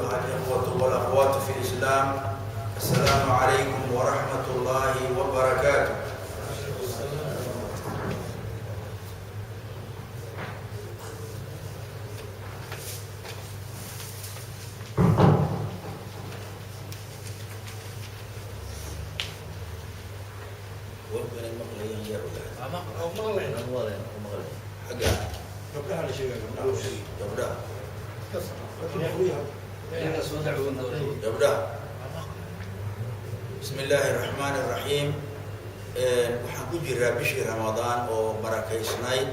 الإخوة والأخوات في الإسلام، السلام عليكم ورحمة الله وبركاته. Xagga Gabdhaha la sheegaya, gabdhaha. Gabdhaha. Gabdhaha. Bismi illaahi raxmaan raxiim. Waxaan ku jiraa bishii Ramadaan oo barakaysnayd,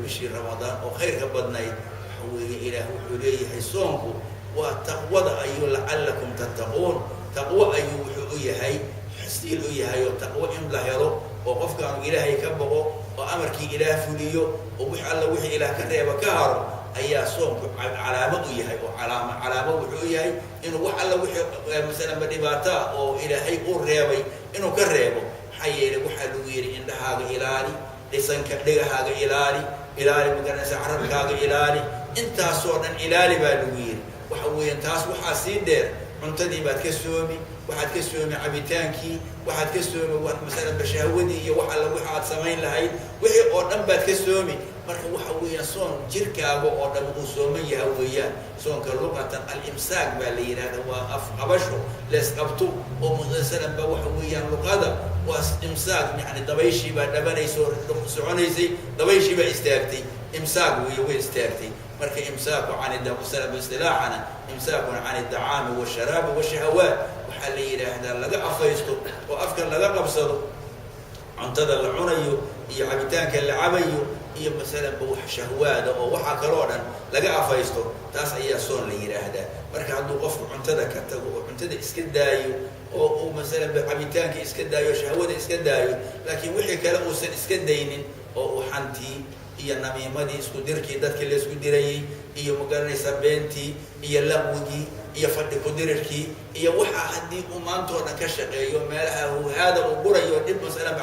bishii Ramadaan oo khayrka badnayd. Waxa weeye, Ilaah wuxuu leeyahay soonku waa taqwada ayuu, lacalakum tattaquun. Taqwo ayuu wuxuu u yahay, xasiil u yahay, oo taqwo in la helo oo qofkaanu Ilaahay ka boqo oo amarkii Ilaah fuliyo oo wix alla wixii Ilaah ka reeba ka haro ayaa soonku calaamo u yahay. Oo calaamo wuxuu u yahay inuu wax alla wixii masalanba dhibaataa oo Ilaahay uu reebay inuu ka reebo. Maxaa yeelay, waxaa lagu yidhi indhahaaga ilaali, dhisanka dhegahaaga ilaali, ilaali magaranaysa, carabkaaga ilaali, intaasoo dhan ilaali baa lagu yidhi. Waxa weeyaan, taas waxaa sii dheer cuntadii baad ka soomi, waxaad ka soomi cabitaankii, waxaad ka soomi masalanba shahwadii iyo wax alla waxa aad samayn lahayd, wixii oo dhan baad ka soomi. Marka waxa weeyaan, soon jirkaaga oo dhan uu sooman yaha weeyaan. Soonka luqatan alimsaak baa la yidhahda, waa afqabasho leesqabto oo masalanba waxa weeyaan luqada waa imsaak, yani dabayshii baa dhabanaysa oo soconaysay, dabayshii baa istaagtay, imsaak weeye, way istaagtay. Marka imsaaku can masalan istilaaxana imsaakun can aldacaami washaraabi washahawaat waxaa la yidhaahdaa, laga afaysto oo afka laga qabsado cuntada la cunayo iyo cabitaanka la cabayo iyo masalanba wax shahwaada oo waxaa kaloo dhan laga afaysto, taas ayaa soon la yidhaahdaa. Marka hadduu qofku cuntada ka tago oo cuntada iska daayo oo uu masalanba cabitaanka iska daayo, shahwada iska daayo, laakiin wixii kale uusan iska daynin oo uu xantii iyo namiimadii, isku dirkii dadkii la isku dirayey, iyo magaranaysa beentii iyo laqwigii iyo fadhi kudirirkii iyo waxaa haddii uu maantoo dhan ka shaqeeyo, meelaha huhaada uu gurayo, dhib masalanba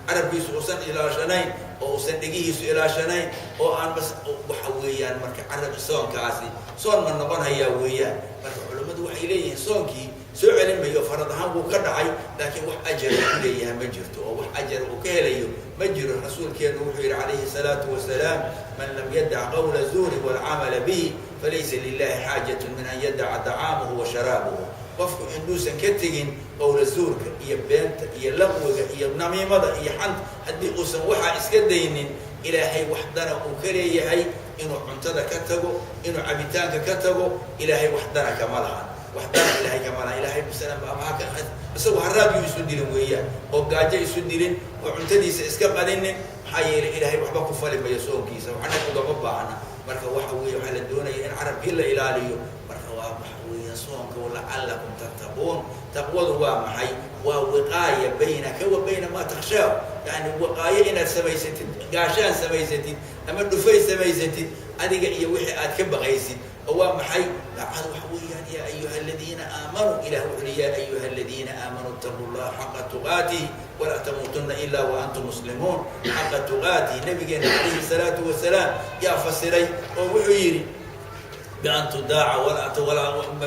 carabkiisu uusan ilaashanayn oo uusan dhegihiisu ilaashanayn oo aan bas waxa weeyaan, marka carab soonkaasi soon ma noqon hayaa weeyaan. Marka culimmadu waxay leeyihiin soonkii soo celin mayo, farad ahaan wuu ka dhacay, laakiin wax ajara ku leeyahay ma jirto oo wax ajara uu ka helayo ma jiro. Rasuulkeenu wuxuu yidhi calayhi salaatu wasalaam: "Man lam yadac qawla zuuri walcamala bihi falaysa lilahi xaajatu min an yadaca dacaamahu wa sharaabuhu." Qofku induusan ka tegin qowla zuurka iyo beenta iyo laqwiga iyo namiimada iyo xanta, haddii uusan waxaa iska daynin, Ilaahay wax dana uu ka leeyahay inuu cuntada ka tago, inuu cabitaanka ka tago, Ilaahay wax dana kama lahan, wax dana Ilaahay kama lahan. Ilaahay masalan ama isagu haraadyu isu dilin weeyaan oo gaajo isu dilin oo cuntadiisa iska qadinin. Maxaa yeelay, Ilaahay waxba ku fali mayo soonkiisa, waxna ugama baahna. Marka waxa weeye, waxaa la doonaya in carabkii la ilaaliyo. Marka waa waxa weeya soonka lacalakum tattaquun. Taqwadu waa maxay? Waa wiqaaya baynaka wa bayna maa takhshaa, yani wiqaayo inaad samaysatid, gaashaan samaysatid ama dhufay samaysatid adiga iyo wixii aad ka baqaysid. Oo waa maxay daacad? Waxa weeyaan, yaa ayuha aladiina aamanuu, Ilah wuxu uhi: "Yaa ayuha aladiina aamanuu ittaquu llaha xaqa tuqaatihi walaa tamuutunna ilaa wa antum muslimuun." Xaqa tuqaatihi nabigeena calayhi salaatu wasalaam yaa fasiray oo wuxuu yidhi: bian tudaaca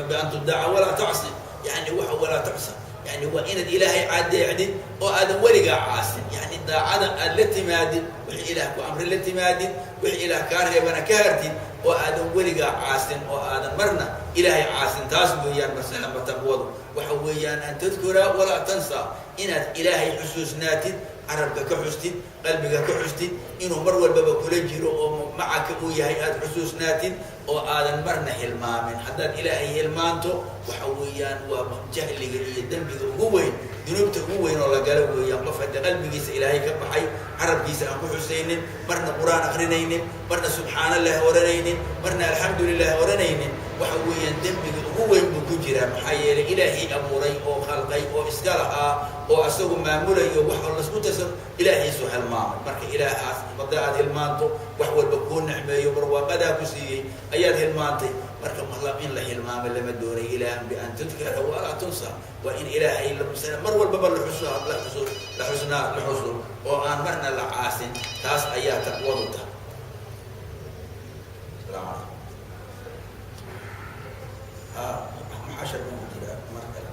bian tudaaca walaa tacsi, yani wa walaa tacsa, yani waa inaad Ilaahay cadeecdid oo aadan weligaa caasin. Yani daacada aad la timaadid, wixii Ilaah ku amri la timaadid, wixii Ilaah kaa reebana ka hartid, oo aadan weligaa caasin oo aadan marna Ilaahay caasin, taas weeyaan masalanba taqwadu. Waxa weeyaan an tadkura walaa tansa, inaad Ilaahay xusuusnaatid, carabka ka xustid, qalbiga ka xustid, inuu mar walbaba kula jiro oo macaka uu yahay aada xusuusnaatid oo aadan marna hilmaamin. Haddaad Ilaahay hilmaanto, waxa weeyaan waa jahliga iyo dembiga ugu weyn, dunuubta ugu weyn oo la galo weeyaan. Qof haddii qalbigiisa Ilaahay ka baxay, carabkiisa aan ku xusaynin, marna Qur-aan akrinaynin, marna subxaana allah oranaynin, marna alxamdu lilah oranaynin, waxa weeyaan dembiga ugu weyn buu ku jiraa. Maxaa yeelay, Ilaahay abuuray oo khalqay oo iska lahaa oo asagu maamulayo wax lasku tasar Ilaahiisu hilmaamay. Marka Ilaahaas hadda aad hilmaanto, wax walba kuu nicmeeyo, barwaaqadaa ku siiyey ayaad hilmaantay. Marka in la hilmaamo lama doonay. Ilaah bian tudkara walaa tunsa, waa in Ilaahay mar walbaba la xuso, la xuso, la xusnaa, la xuso oo aan marna la caasin. Taas ayaa taqwadu tahay. Salaam calaykum. Cashar baan ku jiraa mar kale.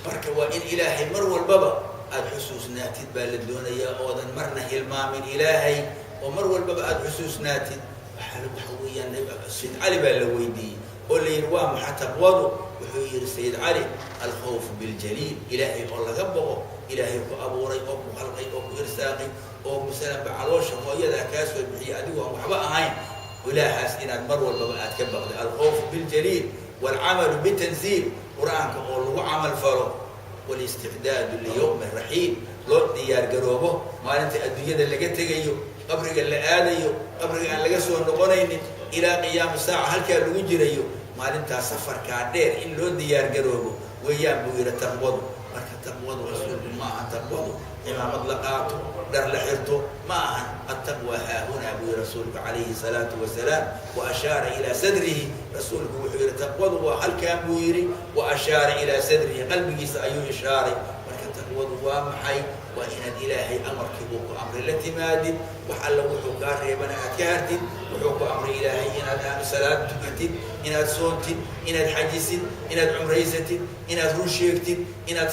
Marka waa in Ilaahay mar walbaba aada xusuusnaatid baa la doonayaa, oodan marna hilmaamin Ilaahay, oo mar walbaba aada xusuusnaatid. Waxa weeyaan, Sayid Cali baa la weydiiyey oo la yidhi: "Waa maxa taqwadu?" Wuxuu yihi Sayid Cali: "Alkhawfu biljaliil, Ilaahay oo laga boqo, Ilaahay ku abuuray oo ku khalqay oo ku irsaaqay oo masalanba caloosha hooyadaa kaa soo bixiyay adigoo aan waxba ahayn, Ilaahaas inaad mar walbaba aad ka baqday. Alkhawfu biljaliil, waalcamalu bitanziil, Qur-aanka oo lagu camal falo, walisticdaadu liyowmi raxiil, loo diyaar garoobo maalinta adduunyada laga tegayo, qabriga la aadayo, qabriga aan laga soo noqonaynin ilaa qiyaami saaca halkaa lagu jirayo, maalintaa safarkaa dheer in loo diyaar garoobo weeyaan," buu yidhi taqwadu. Marka taqwadu, rasuulku, ma ahan taqwadu cimaamad la qaato, dhar la xirto, ma ahan. "Attaqwa haahunaa," buu yihi rasuulku calayhi salaatu wasalaam, wa ashaara ilaa sadrihi. Rasuulku wuxuu yihi: "Taqwadu waa halkaan," buu yidhi. Wa ashaara ilaa sadrihi, qalbigiisa ayuu ishaaray. Marka taqwadu waa maxay? Waa inaad Ilaahay amarkii uu ku amray la timaadid, wax alla wuxuu kaa reebana aad ka hartid. Wuxuu ku amray Ilaahay inaad salaad tukatid, inaad soontid, inaad xajisid, inaad cumraysatid, inaad run sheegtid, inaad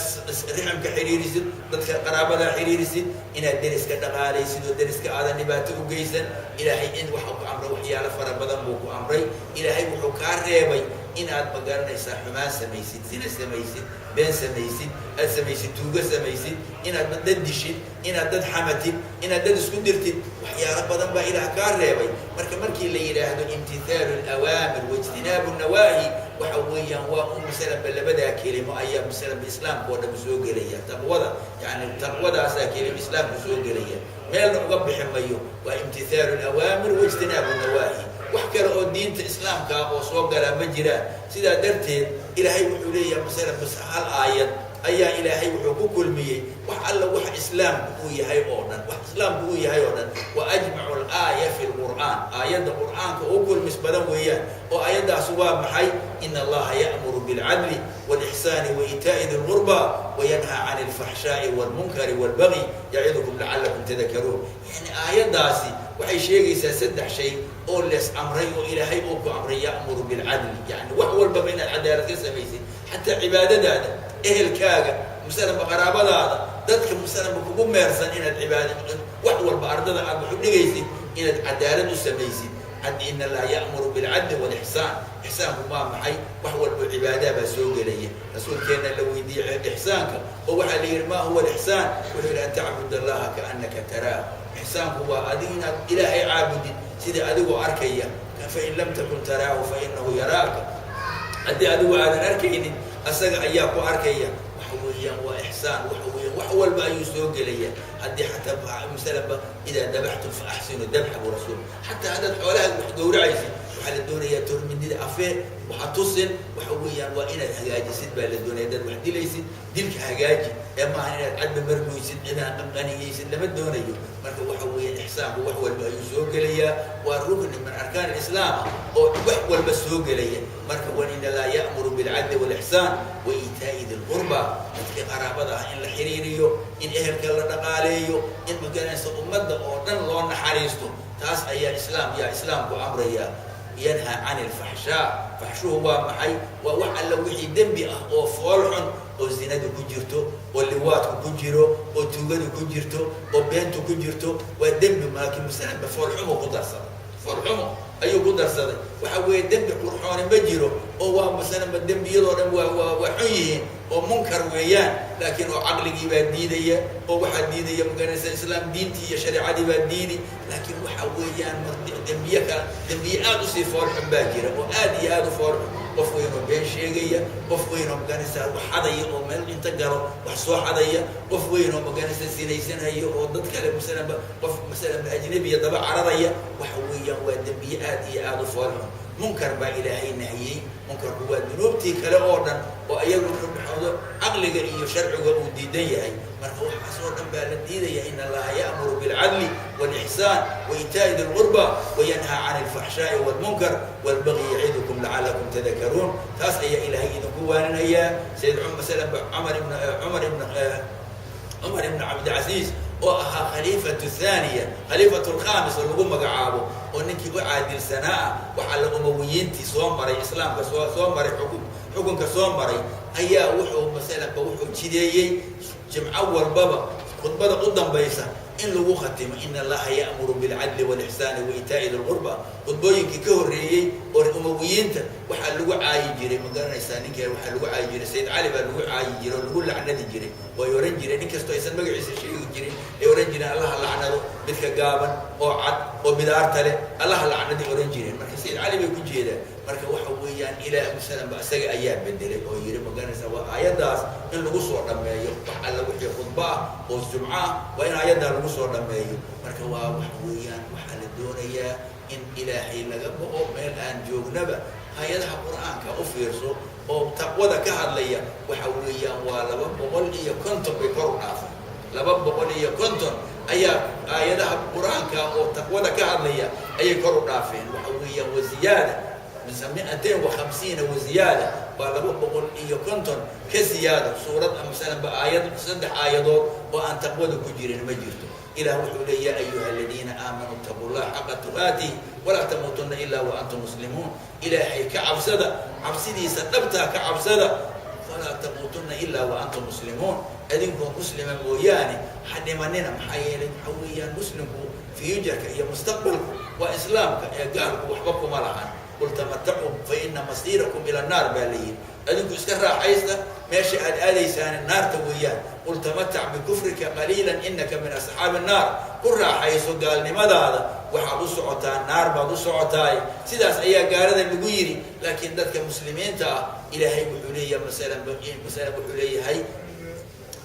rixamka xiriirisid, dadka qaraabadaa xiriirisid, inaad deriska dhaqaalaysid oo deriska aadan dhibaato u geysan. Ilaahay in waxa ku amray, waxyaalo fara badan buu ku amray. Ilaahay wuxuu kaa reebay inaad, ma garanaysaa, xumaan samaysid, zina samaysid, been samaysid, aad samaysid tuugo samaysid, inaad dad dishid, inaad dad xamatid, inaad dad isku dirtid. Waxyaalo badan baa Ilaah kaa reebay. Marka markii la yidhaahdo imtithaalu alawaamir waijtinaabu nawaahi, waxa weeyaan waa un masalanba labadaa kelimo ayaa masalanba Islaamka oo dhan soo gelaya. Taqwada, yani taqwadaasaa kelimo Islaamku soo gelaya, meelna uga bixi mayo. Waa imtithaalu alawaamir waijtinaabu nawaahi. Wax kale oo diinta Islaamkaa oo soo galaa ma jiraan. Sidaa darteed Ilaahay wuxuu leeyahay, masalan bas hal aayad ayaa Ilaahay wuxuu ku kulmiyey wax alla wax Islaamku uu yahay oo dhan, wax Islaamku uu yahay oo dhan. Wa ajmacu alaaya fi lqur'aan, aayadda Qur'aanka ugu kulmis badan weeyaan. Oo aayaddaas waa maxay? "Ina Allaha ya'muru bilcadli walixsaani waitaa'i di lqurba wayanhaa cani alfaxshaa'i walmunkari walbagyi yacidukum lacalakum tadakaruun." Yani aayaddaasi waxay sheegaysaa saddex shay oo lees amray oo Ilaahay uu ku amray. Ya'muru bilcadli, yani wax walbaba inaad cadaalad ka samaysid, xataa cibaadadaada, ehelkaaga, masalanba qaraabadaada, dadka masalanba kugu meersan, inaad cibaada, wax walba, ardada aad wax u dhigaysid, inaad cadaalad u samaysid. "Ina Allaha ya'muru bilcadli walixsaan." Ixsaanku waa maxay? Wax walbo cibaadaa baa soo gelaya. Rasuulkeenna la weydiiyey ixsaanka oo waxaa la yidhi: "Maa huwa alixsaan?" Wuxuu yidhi: "An tacbud Allaha kaannaka taraah." Ixsaanku waa adig inaad Ilaahay caabudid sida adigoo arkaya. "Fain lam takun taraahu fainahu yaraaka." Haddii adigu aadan arkaynin, asaga ayaa ku arkaya. Waxa weeyaan waa ixsaan. Waxa weeyaan wax walba ayuu soo gelaya. Haddii xataa masalanba "Idaa dabaxtum fa axsinu dabxa," buu rasuul. Xataa haddaad xoolaha wax gowracaysid, waxaa la doonayaa tormidida afee waxa tusin. Waxa weeyaan waa inaad hagaajisid baa la doonaya. Haddaad wax dilaysid, dilka hagaaji, ee maaha inaad cadba margoysid, inaad qanqaniyeysid lama doonayo. Marka waxa weeyaan ixsaanku wax walba ayuu soo gelayaa. Waa rukni min arkaan alislaam oo wax walba soo gelaya. Marka "wain laa ya'muru bilcadli walixsaan wa iitaa'i di lqurba", dadka qaraabada ah in la xiriiriyo, in ehelka la dhaqaaleeyo, in, maganaysa, ummadda oo dhan loo naxariisto, taas ayaa islaam yaa Islaamku amraya. "Yanhaa cani alfaxshaa." Faxshuhu waa maxay? Waa wax alla wixii dembi ah oo fool xun, oo zinadu ku jirto, oo liwaadku ku jiro, oo tuugadu ku jirto, oo beentu ku jirto. Waa dembi, laakiin masalanba foolxumo ku darsaday, foolxumo ayuu ku darsaday. Waxa weeye dembi qurxooni ma jiro, oo waa masalanba dembiyadoo dhan waa xun yihiin oo munkar weeyaan, laakiin oo caqligii baa diidaya, oo waxaa diidaya, maganaysa, Islaam diintii iyo shareecadii baa diidi. Laakiin waxa weeyaan dembiye kala, dembiye aada usii foolxun baa jira, oo aad iyo aada u foolxun. Qof weyn oo been sheegaya, qof weyn oo, maganaysa, wax xadaya oo meel inta galo wax soo xadaya, qof weyn oo, maganaysa, sinaysanaya oo dad kale, masalanba qof masalanba ajnabiya daba cararaya, waxa weeyaan waa dembiye aad iyo aada u foolxun. Munkar baa Ilaahay nahiyey. Munkarku waa dunuubtii kale oo dhan oo iyagu dhexoodo caqliga iyo sharciga uu diidan yahay. Marka waxaas oo dhan baa la diidaya. "Ina Allaha ya'muru bilcadli walixsaan waitaa'i di lqurba wayanhaa cani alfaxshaa'i walmunkar walbagyi yacidukum lacalakum tadakaruun." Taas ayaa Ilaahay idinku waaninayaa. Sayid masalan cumar ibn Cabdilcasiis Oo ahaa khaliifatu thaaniya, khaliifatu lkhamis oo lagu magacaabo, oo ninkii u caadilsanaa ah. Waxaa la Umawiyiintii soo maray, Islaamka soo maray, xukunka soo maray, ayaa wuxuu masalanba wuxuu jideeyey jimco walbaba khudbada u dambaysa in lagu khatimo "إن الله يأمر بالعدل والإحسان وإيتاء ذي القربى". Khudbooyinkii ka horreeyey oo Umawiyiinta waxaa lagu caayi jiray, ma garanaysaa, ninka waxaa lagu caayi jiray Sayid Cali baa lagu caayi jiray oo lagu lacnadi jiray, oo ay ohan jireen, nin kastoo aysan magaciisa sheegi jirin, ay ohan jireen, "Allaha lacnado midka gaaban oo cad oo bidaarta leh, Allaha lacnaday," ohan jireen. Marka Sayid Cali bay ku jeedaan. Marka waxa weeyaan, Ilaah masalan ba isaga ayaa bedelay oo yidhi, ma garanaysaa, waa aayaddaas in lagu soo dhammeeyo. Wax alla wixii khudbo ah oo jumco ah waa in aayaddaa lagu soo dhammeeyo. Marka waa waxa weeyaan, waxaa la doonayaa in Ilaahay laga boqo meel aan joognaba. Hay-adaha Qur-aanka u fiirso oo taqwada ka hadlaya, waxa weeyaan waa 250 bay kor u dhaafay. 250 ayaa aayadaha Qur-aanka oo taqwada ka hadlaya ayay kor u dhaafeen. Waxa weeyaan وزيادة 250 وزيادة, waa 250 ka ziyaado. Suurad masalan ba aayad, saddex aayadood oo aan taqwada ku jirin ma jirto. Ilah wuxuu leey: "يا أيها الذين آمنوا اتقوا الله حق تقاته ولا تموتن إلا وأنتم مسلمون". Ilaahay ka cabsada, cabsidiisa dhabtaa ka cabsada. "ولا تموتن إلا وأنتم مسلمون", adinkoo muslima mooyaane ha dhimanina. Maxaa yeelay, waxa weeyaan, muslimku future-ka iyo mustaqbalku waa Islaamka, ee gaalku waxba kuma lahan. "قل تمتعوا فإن مصيركم إلى النار" baa la yidhi. Adinku iska raaxaysta, meesha aad aadaysaani naarta weeyaan. "قل تمتع بكفرك قليلا إنك من أصحاب النار". Ku raaxayso gaalnimadaada, waxaad u socotaa naar baad u socotaay. Sidaas ayaa gaalada lagu yidhi. Laakiin dadka muslimiinta ah, Ilaahay wuxuu leeyahay masalan wuxuu leeyahay: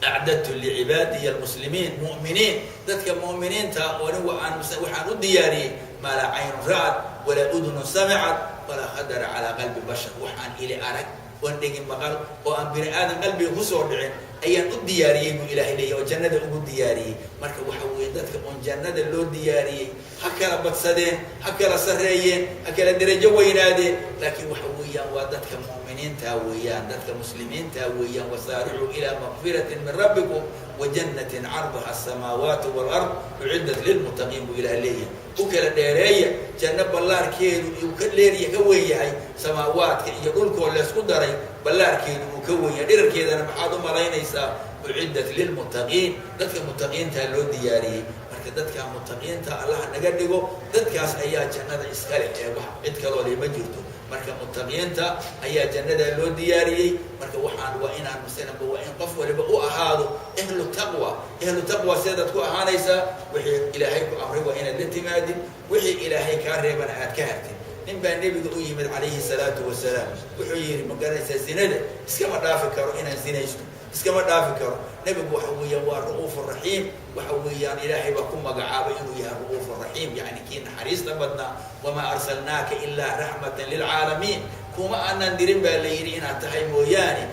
"أعددت لعبادي المسلمين مؤمنين". Dadka mu'miniinta oo nin waxaan u diyaariyey "ما لا عين رأت ولا أذن سمعت ولا خطر على قلب بشر". Waxaan ili arag oon dhegin maqal oo aan bini aadam qalbiga kusoo dhicin ayaan u diyaariyey, buu Ilaahay leeyahy, oo jannada ugu diyaariyey. Marka waxa weeye, dadka oon jannada loo diyaariyey ha kala badsadeen, ha kala sarreeyeen, ha kala derajo weynaadeen, laakiin waxa weeyaan waa dadka mu'miniinta weeyaan, dadka muslimiinta weeyaan. "وسارعوا إلى مغفرة من ربكم وجنة عرضها السماوات والأرض أعدت للمتقين" buu Ilaah leeyahay. U kala dheereeya janno ballaarkeedu uu ka dheeriya, ka weyn yahay samaawaadka iyo dhulkoo leysku daray ballaarkeedu uu ka weyn yahay. Dhirarkeedana maxaad u malaynaysaa? "أعدت للمتقين", dadka mutaqiinta loo diyaariyey. Marka dadka mutaqiinta Allaha naga dhigo. Dadkaas ayaa jannada iska leh, ee wax cid kaloo le ma jirto. Marka mutaqiinta ayaa jannada loo diyaariyey. Marka waxaan waa inaan masalanba waa in qof waliba u ahaado أهل التقوى. أهل التقوى sidaad ku ahaanaysaa? Wixii Ilaahay ku amray waa inaad la timaadid, wixii Ilaahay kaa reebana aad ka hartid. Nin baa Nebiga u yimid calayhi salaatu wasalaam. Wuxuu yidhi, ma garanaysaa, zinada iskama dhaafi karo, inaan zinaysto iskama dhaafi karo. Nebigu waxa weeyaan waa رؤوف رحيم. Waxa weeyaan, Ilaahay baa ku magacaabay inuu yahay رؤوف رحيم, yani kii naxariista badnaa. "وما أرسلناك إلا رحمة للعالمين". Kuma aanan dirin, baa la yidhi, inaad tahay mooyaane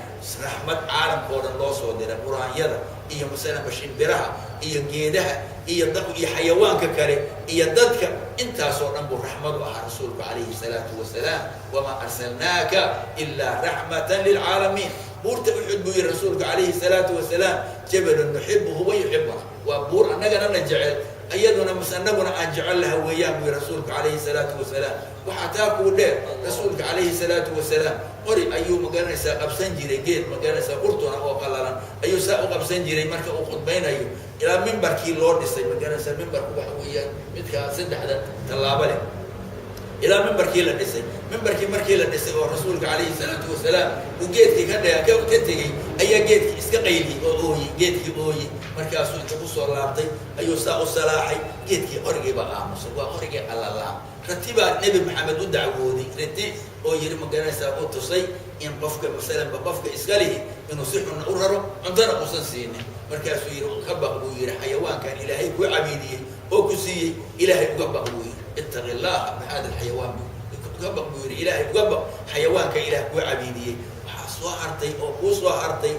raxmad caalamkao dhan loo soo diray, quraanyada iyo masalanba shimbiraha iyo geedaha iyo xayawaanka kale iyo dadka, intaasoo dhan buu raxmad u ahaa rasuulku calayhi salaatu wasalaam. "وما أرسلناك إلا رحمة للعالمين". Buurta Uxud buu yihi rasuulku calayhi salaatu wasalaam: "جبل نحبه ويحبنا". Waa buur annagana na jecel, iyaduna mas annaguna aan jecel laha weeyaan, buu yihi rasuulku calayhi salaatu wasalaam. Waxaa taa kuu dheer, rasuulka calayhi salaatu wasalaam qori ayuu, magaranaysaa, qabsan jiray. Geed, magaranaysaa, qurtuna oo qalalan ayuu saa u qabsan jiray marka uu khudbaynayo, ilaa mimbarkii loo dhisay. Magaranaysaa, mimbarku waxa weeyaan midkaa saddexda tallaabo leh. Ilaa mimbarkii la dhisay, mimbarkii markii la dhisay oo rasuulka calayhi salaatu wasalaam uu geedkii ka dhe ka tegey, ayaa geedkii iska qayliyey oo ooyey, geedkii ooyey. Markaasuu inta kusoo laabtay ayuu saa u salaaxay geedkii, qorigii baa aamusay, waa qorigii qalalaa. Rati baa Nebi Maxamed u dacwooday, rati oo yidhi, magaranaysaa, u tusay in qofka masalanba qofka iska lihi inuu si xunna u raro, cuntana uusan siinin. Markaasuu yidhi: "Ka baq," buu yidhi, "xayawaankan Ilaahay kuu cabiidiyey oo ku siiyey. Ilaahay uga baq," buu yidhi. "اتق الله بهذا الحيوان", uga baq, buu yidhi. Ilaahay uga baq xayawaanka Ilaah kuu cabiidiyey. Waxaa soo hartay oo kuu soo hartay,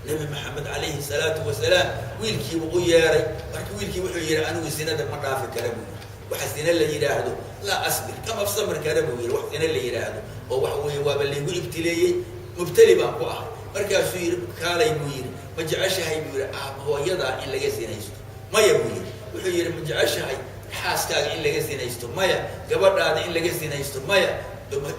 Nebi Maxamed calayhi salaatu wasalaam wiilkiibu u yeeray. Marka wiilkii wuxuu yidhi: "Anigu zinada ma dhaafi kara," buu yidhi. "Waxa zina la yidhaahdo لا أصبر", kama sabri kara, buu yidhi, wax zina la yidhaahdo oo waxa weeye waaba laygu ibtileeyey, mubteli baan ku ahay. Markaasuu yidhi: "Kaalay," buu yidhi. Ma jeceshahay buu yidhi hooyadaa in laga zinaysto? Maya buu yidhi. Wuxuu yidhi ma jeceshahay xaaskaaga in laga zinaysto? Maya. Gabadhaada in laga zinaysto? Maya.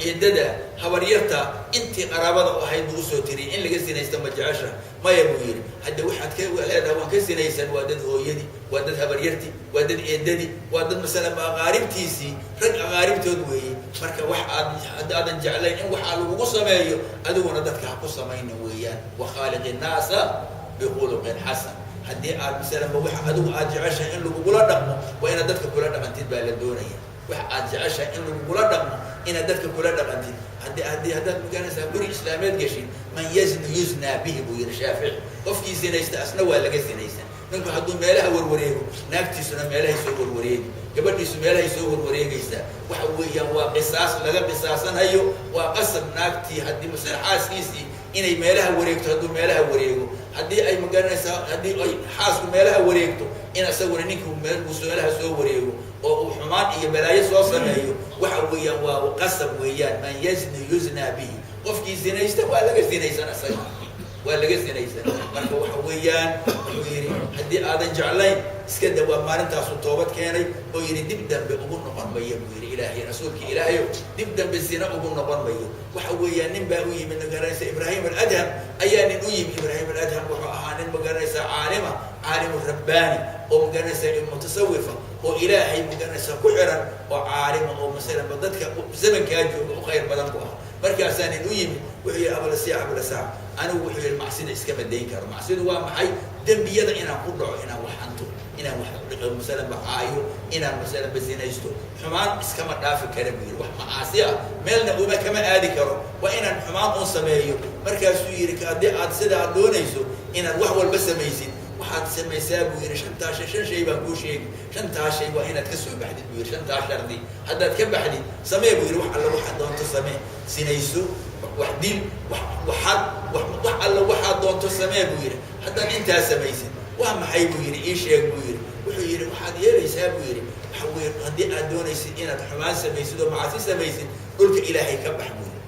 Eedada, habaryarta, intii qaraabada u ahayd buu usoo tiriyay, in laga zinaysto ma jeceshahay? Maya buu yidhi. Hadde waxaad ka leedahay waan ka zinaysan, waa dad hooyadii, waa dad habaryartii, waa dad eedadii, waa dad masalan aqaaribtiisii, rag aqaaribtood weeye. Marka wax aad haddaadan jeclayn in waxaa lagugu sameeyo, adiguna dadka ha ku samayna weeyaan. Wakhaaliq innaasa bikhuluqin xasan. Haddii aad masalanba wax adigu aad jeceshahay in lagugula dhaqmo, waa inaad dadka kula dhaqantid baa la doonaya. Wax aad jeceshahay in lagugula dhaqmo, inaad dadka kula dhaqantid. Haddii haddii haddaad magaranaysaa guri islaameed gashin, man yazni yuznaa bihi buu yihi Shaafici. Qofkii zinaysta asna waa laga zinaysan. Ninku hadduu meelaha warwareego, naagtiisuna meelahay soo warwareegi, gabadhiisu meelahay soo warwareegaysaa. Waxa weeyaan waa qisaas laga qisaasanhayo, waa qasab naagtii haddii masale xaaskiisii inay meelaha wareegto. Hadduu meelaha wareego, haddii ay magaranaysaa, haddii ay xaasku meelaha wareegto, in isaguna ninku meelaha soo wareego oo uu xumaan iyo balaayo soo sameeyo, waxa weeyaan waa qasab weeyaan. Man yazni yuznaa bihi. Qofkii zinaysta waa laga zinaysan, isaga waa laga zinaysan. Marka waxa weeyaan wuxuu yidhi haddii aadan jeclayn iska da. Waa maalintaasu toobad keenay oo yidhi dib dambe ugu noqon mayo buu yidhi Ilaahay, rasuulki Ilaahayo, dib dambe zina ugu noqon mayo. Waxa weeyaan nin baa u yimid, magaranaysa, Ibraahim Aladham ayaa nin u yimid. Ibraahim Aladham wuxuu ahaa nin magaranaysa caalima, caalimu rabbaani oo magaranaysa mutasawifa oo Ilaahay magaranaysa ku xiran oo caalima oo masalanba dadka zamankaa jooga u khayr badan buu ahaa. Markaasaa nin u yimid, wuxuu yidhi abalasiic abalasaac, anigu wuxuu yidhi macsida iskama dayn karo. Macsidu waa maxay? Dembiyada inaan ku dhaco, inaan wax hanto, inaan wax masalanba caayo, inaan masalanba zinaysto, xumaan iskama dhaafi kara buu yidhi. Wax macaasi ah meelna uma kama aadi karo, waa inaan xumaan un sameeyo. Markaasuu yidhi haddii aad sidaa doonayso inaad wax walba samaysid, waxaad samaysaa buu yidhi shantaa shay. Shan shay baan kuu sheegi, shantaa shay waa inaad ka soo baxdid buu yidhi. Shantaa shardi haddaad ka baxdid, samee buu yidhi wax alla waxaad doonto samee. Sinayso, wax dil, wax waxad, wax wax alla waxaad doonto samee buu yidhi haddaad intaa samaysid. Waa maxay buu yidhi, ii sheeg buu yidhi. Wuxuu yidhi waxaad yeelaysaa buu yidhi, waxa weye haddii aad doonaysid inaad xumaan samaysid oo macaasi samaysid, dhulka Ilaahay ka bax buu yidhi.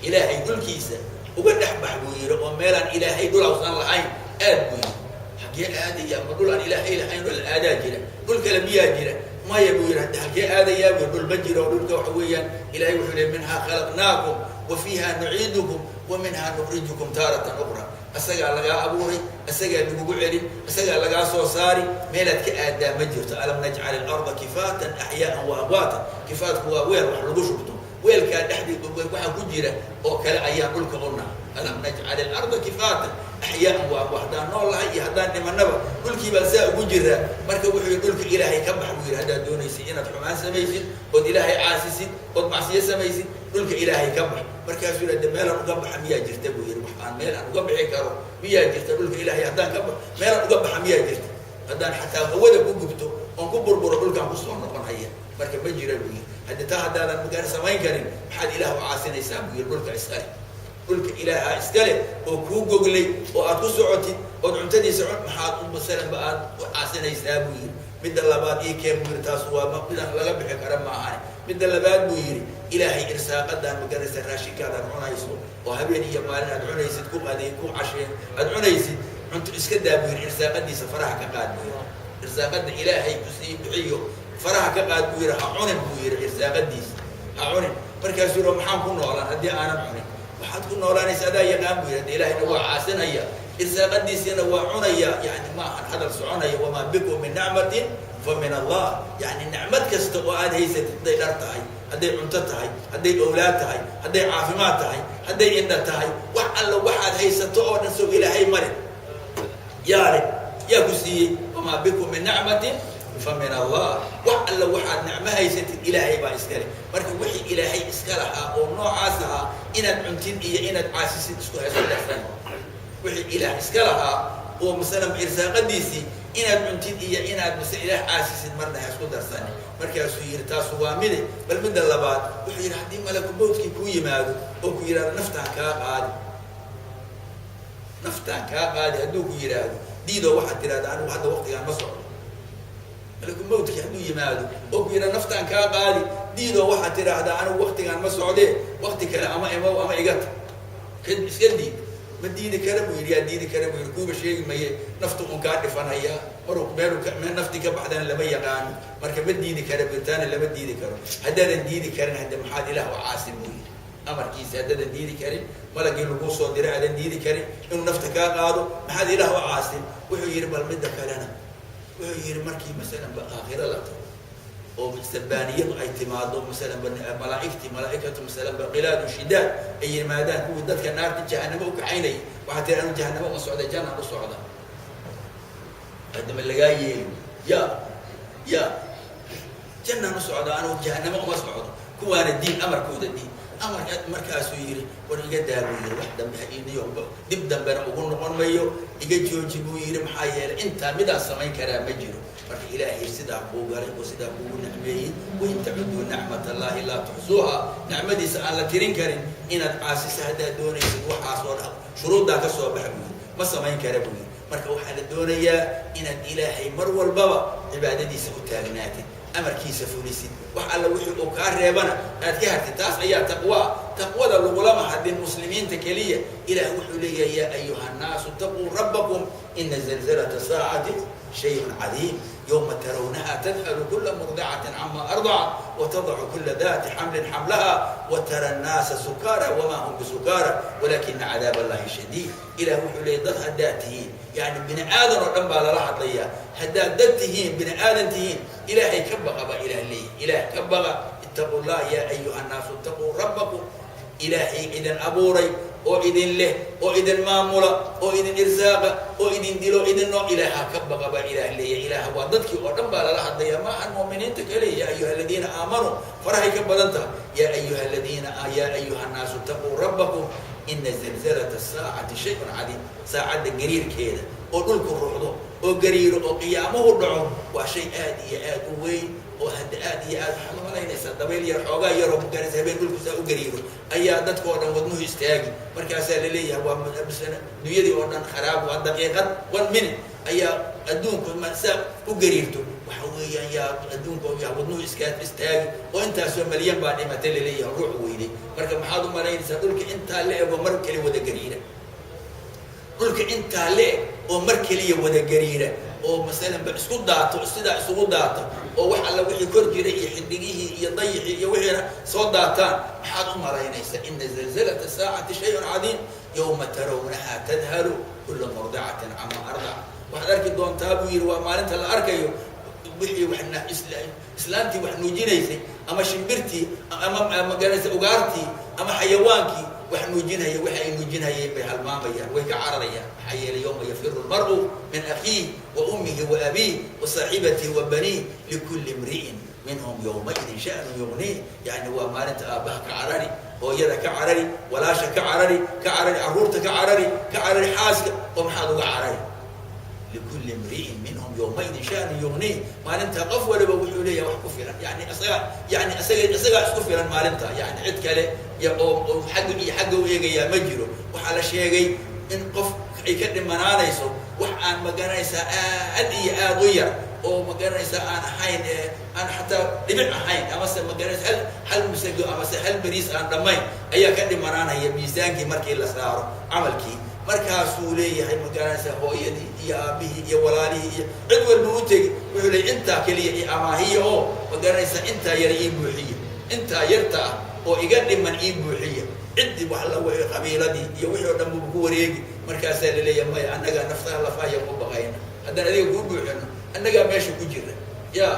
Ilaahay dhulkiisa uga dhex bax buu yidhi, oo meelaan Ilaahay dhul awsan lahayn aad buu yidhi. Xagee aadaya? Ma dhul aan Ilaahay lahayn oo la aadaa jira? Dhul kale miyaa jira? Maya buu yidhi. Hadda halkee aadayaa buu? Dhul ma jiro. Dhulka waxa weeyaan Ilahay wuxuu leey minhaa khalaqnaakum wa fiiha nuciidukum wa minhaa nukhrijukum taaratan ukhra. Isagaa lagaa abuuray, isagaa lagugu celin, isagaa lagaa soo saari, meelaad ka aadaa ma jirto. Alam najcal alarda kifaatan axyaaan wa amwaatan. Kifaatku waa weel wax lagu shubto, weelkaa dhexdii waxaa ku jira oo kale ayaan dhulka u naha. Alam najcal alarda kifaatan axyaaan wa amwaat. Haddaan nool lahay iyo haddaan dhimanaba, dhulkii baan saa ugu jiraa. Marka wuxuu yihi dhulka Ilaahay ka bax buu yidhi. Haddaad doonaysid inaad xumaan samaysid ood Ilaahay caasisid ood macsiyo samaysid, dhulka Ilaahay ka bax. Markaasuu yidhi de meelaan uga baxa miyaa jirta buu yidhi. Wax aan meel aan uga bixi karo miyaa jirta? Dhulka Ilaahay haddaan ka baxo, meelaan uga baxa miyaa jirta? Haddaan xataa hawada ku gubto oon ku burburo, dhulkaan kusoo noqon haya. Marka ma jira buu yidhi. Haddi taa haddaadan magaan samayn karin, maxaad Ilaah u caasinaysaa buu yidhi. Dhulka iskale, dhulka Ilaaha iskale oo kuu goglay oo aad ku socotid ood cuntadiisa cun, maxaad u masalanba aad u caasinaysaa buu yidhi. Midda labaad ii keen buu yidhi. Taas waa midaan laga bixi kara ma ahani. Midda labaad buu yidhi, Ilaahay irsaaqadaan maganaysa, raashinkaad aad cunayso oo habeen iyo maalin aad cunaysid, ku qadeen, ku casheen aad cunaysid, cunto iska daa buu yidhi. Irsaaqadiisa faraha ka qaad buu yidhi. Irsaaqada Ilaahay kusii bixiyo faraha ka qaad buu yidhi. Ha cunin buu yidhi, irsaaqadiisa ha cunin. Markaasuu yidhi maxaan ku noolaan haddii aanan cunin? Waxaad ku noolaanaysa adaa yaqaan buu yidhi. Hadda Ilaahayna waa caasinaya, irsaaqadiisiina waa cunaya, yani ma ahan hadal soconaya. Wamaa bikum min nicmatin fa min Allah. Yani nicmad kasta oo aad haysatid, hadday dhar tahay, hadday cunto tahay, hadday owlaad tahay, hadday caafimaad tahay, hadday indha tahay, wax alla waxaad haysato oo dhan sow Ilaahay male? Yaa le? Yaa ku siiyey? Wamaa bikum min nicmatin fa min Allah. Wax alla waxaad nicmo haysatid Ilaahay baa iskale. Marka wixii Ilaahay iska lahaa oo noocaas ahaa inaad cuntid iyo inaad caasisid isku hayso darsan. Wixii Ilaah iska lahaa oo masalan irsaaqadiisii inaad cuntid iyo inaad mase Ilaah caasisid marna ha isku darsani. Markaasuu yidhi taasu waa mide. Bal midda labaad, wuxuu yidhi haddii malaku mawtkii kuu yimaado oo ku yidhahdo naftaan kaa qaadi, naftaan kaa qaadi hadduu ku yidhaahdo, diidoo waxaad tidhahda anigu hadda waqtigaan ma socdo. Malaku mawtkii hadduu yimaado oo ku yidhahdo naftaan kaa qaadi, diidoo waxaad tidhaahdaa anigu waqtigaan ma socdee, waqti kale ama imow ama igata, iska diid. Ma diidi kara buu yidhi. Yaa diidi kara buu yidhi? Kuuba sheegi maye, naftu un kaa dhifanaya maruu meelu meel naftii ka baxdana lama yaqaano. Marka ma diidi kara buu, taana lama diidi karo. Haddaadan diidi karin, hadda maxaad Ilaah u caasin buu yidhi? Amarkiisa haddaadan diidi karin, malagii laguu soo diray aadan diidi karin inuu nafta kaa qaado, maxaad Ilaah u caasin? Wuxuu yidhi, bal midda kalena, wuxuu yidhi, markii masalan ba aakhiro la tago oo sabaaniyadu ay timaado, masalan ba malaaigtii, malaaikatu masalan ba qilaadu shidaad ay yimaadaan, kuwii dadka naarta jahanamo u kaxaynayay, waxaa tiri, anu jahanamo uma socda, jannaan u socda. Haddama lagaa yeeli? Ya jannaan u socda, anu jahanamo uma socdo. Kuwaana diin, amarkooda diin amarka. Markaasuu yidhi, war iga daa buu yidhi, wax dambe ha iniyo, dib dambena ugu noqon mayo, iga jooji buu yidhi. Maxaa yeelay, intaa midaan samayn karaa ma jiro. Marka Ilaahay sidaa kuu galay oo sidaa kuugu nicmeeyey, وإن تعدوا نعمة الله لا تحصوها, nicmadiisa aan la tirin karin, inaad caasisa haddaad doonaysid, waxaas oo dhan shuruuddaa ka soo baxa buu yidhi, ma samayn kara buu yidhi. Marka waxaa la doonayaa inaad Ilaahay mar walbaba cibaadadiisa u taagnaatid, amarkiisa fulisid, wax alla wixii uu kaa reebana aad ka hartid. Taas ayaa taqwa. Taqwada lagulama hadin muslimiinta keliya. Ilaah wuxuu leeyahay, يا أيها الناس اتقوا ربكم إن زلزلة الساعة شيء عظيم يوم ترونها تذهل كل مرضعة عما أرضعت وتضع كل ذات حمل حملها وترى الناس سكارى وما هم بسكارى ولكن عذاب الله شديد. Ilaah wuxuu leeyahy, dad haddaad tihiin, yani bini aadan oo dhan baa lala hadlayaa, haddaad dad tihiin, bini aadan tihiin, Ilaahay ka baqa baa Ilaah leeyahy. Ilaah ka baqa. اتقوا الله يا أيها الناس اتقوا ربكم. Ilaahay idin abuuray oo idin leh oo idin maamula oo idin irsaaqa oo idin dilo idin noo, Ilaaha ka baqa baa Ilaah leeyahy. Ilaah waa dadkii oo dhan baa lala hadlaya, ma ahan mu'miniinta kaliya. يا أيها الذين آمنوا farahay ka badan tahay. يا أيها الذين يا أيها الناس اتقوا ربكم إن زلزلة الساعة شيء عظيم. Saacadda gariirkeeda oo dhulku ruxdo oo gariiro oo qiyaamuhu dhaco waa shay aad iyo aad u weyn, oo hadda aad iyo aad waxaad umalaynaysaa dabayl yar, xoogaa yaroo magaranaysa, habeen dhulku saa u gariiro ayaa dadka oo dhan wadnuhu istaagi. Markaasaa laleeyahay, waa dunyadii oo dhan kharaab, waa daqiiqad, one minute ayaa adduunku saa u gariirto. Waxa weeyaan, yaa adduunka yaa wadnuhu iska istaagi oo intaasoo malyan baa dhimatay laleeyahay, ruux weyday. Marka maxaad u malaynaysaa dhulka intaa la ego mar keli wada gariira, dhulka intaa la eg oo mar keliya wada gariira, oo masalan ba isku daato, sidaa isugu daato, oo wax alla wixii kor jiray iyo xidigihii iyo dayixii iyo wixiina soo daataan, maxaad u malaynaysaa? إن زلزلة الساعة شيء عظيم يوم ترونها تذهل كل مرضعة عما أرضعت. Waxaad arki doontaa buu yidhi, waa maalinta la arkayo wixii waxna islaantii wax nuujinaysay, ama shimbirtii, ama magaranaysa ugaartii, ama xayawaankii wax nuujinaya, waxa ay nuujinayeen bay halmaamayaan, way ka cararayaan. Maxaa yeelay, يوم يفر المرء من أخيه وأمه وأبيه وصاحبته وبنيه لكل امرئ منهم يومئذ شأن يغنيه. Yani waa maalinta aabbaha ka carari, hooyada ka carari, walaasha ka carari, ka carari carruurta, ka carari, ka carari xaaska. Oo maxaad uga carari? لكل امرئ منهم يومئذ شأن يغنيه. Maalinta qof waliba wuxuu leeyahay wax ku filan, yani isaga, yani isagaa isku filan maalinta, yani cid kale iyo oo xagga iyo xagga u eegayaa ma jiro. Waxaa la sheegay in qof ay ka dhimanaanayso wax aan magaranaysaa aad iyo aad u yar, oo magaranaysaa aan ahayn, aan xataa dhibic ahayn, amase magaranaysa hal masago amase hal beriis aan dhammayn ayaa ka dhimanaanaya miisaankii markii la saaro camalkii. Markaasuu leeyahay, magaranaysaa, hooyadii iyo aabihii iyo walaalihii iyo cid walba u tegi, wuxuu leeyay, intaa keliya i amaahiya, oo magaranaysaa intaa yar ii buuxiya, intaa yarta ah oo iga dhiman ii buuxiya. Ciddii wax la wixii qabiiladii iyo wixii oo dhan buu ku wareegi. Markaasaa laleeyahay, maya, annagaa naftaha lafahaya ku baqayna, haddaan adiga kuu buuxino annagaa meesha ku jira, ya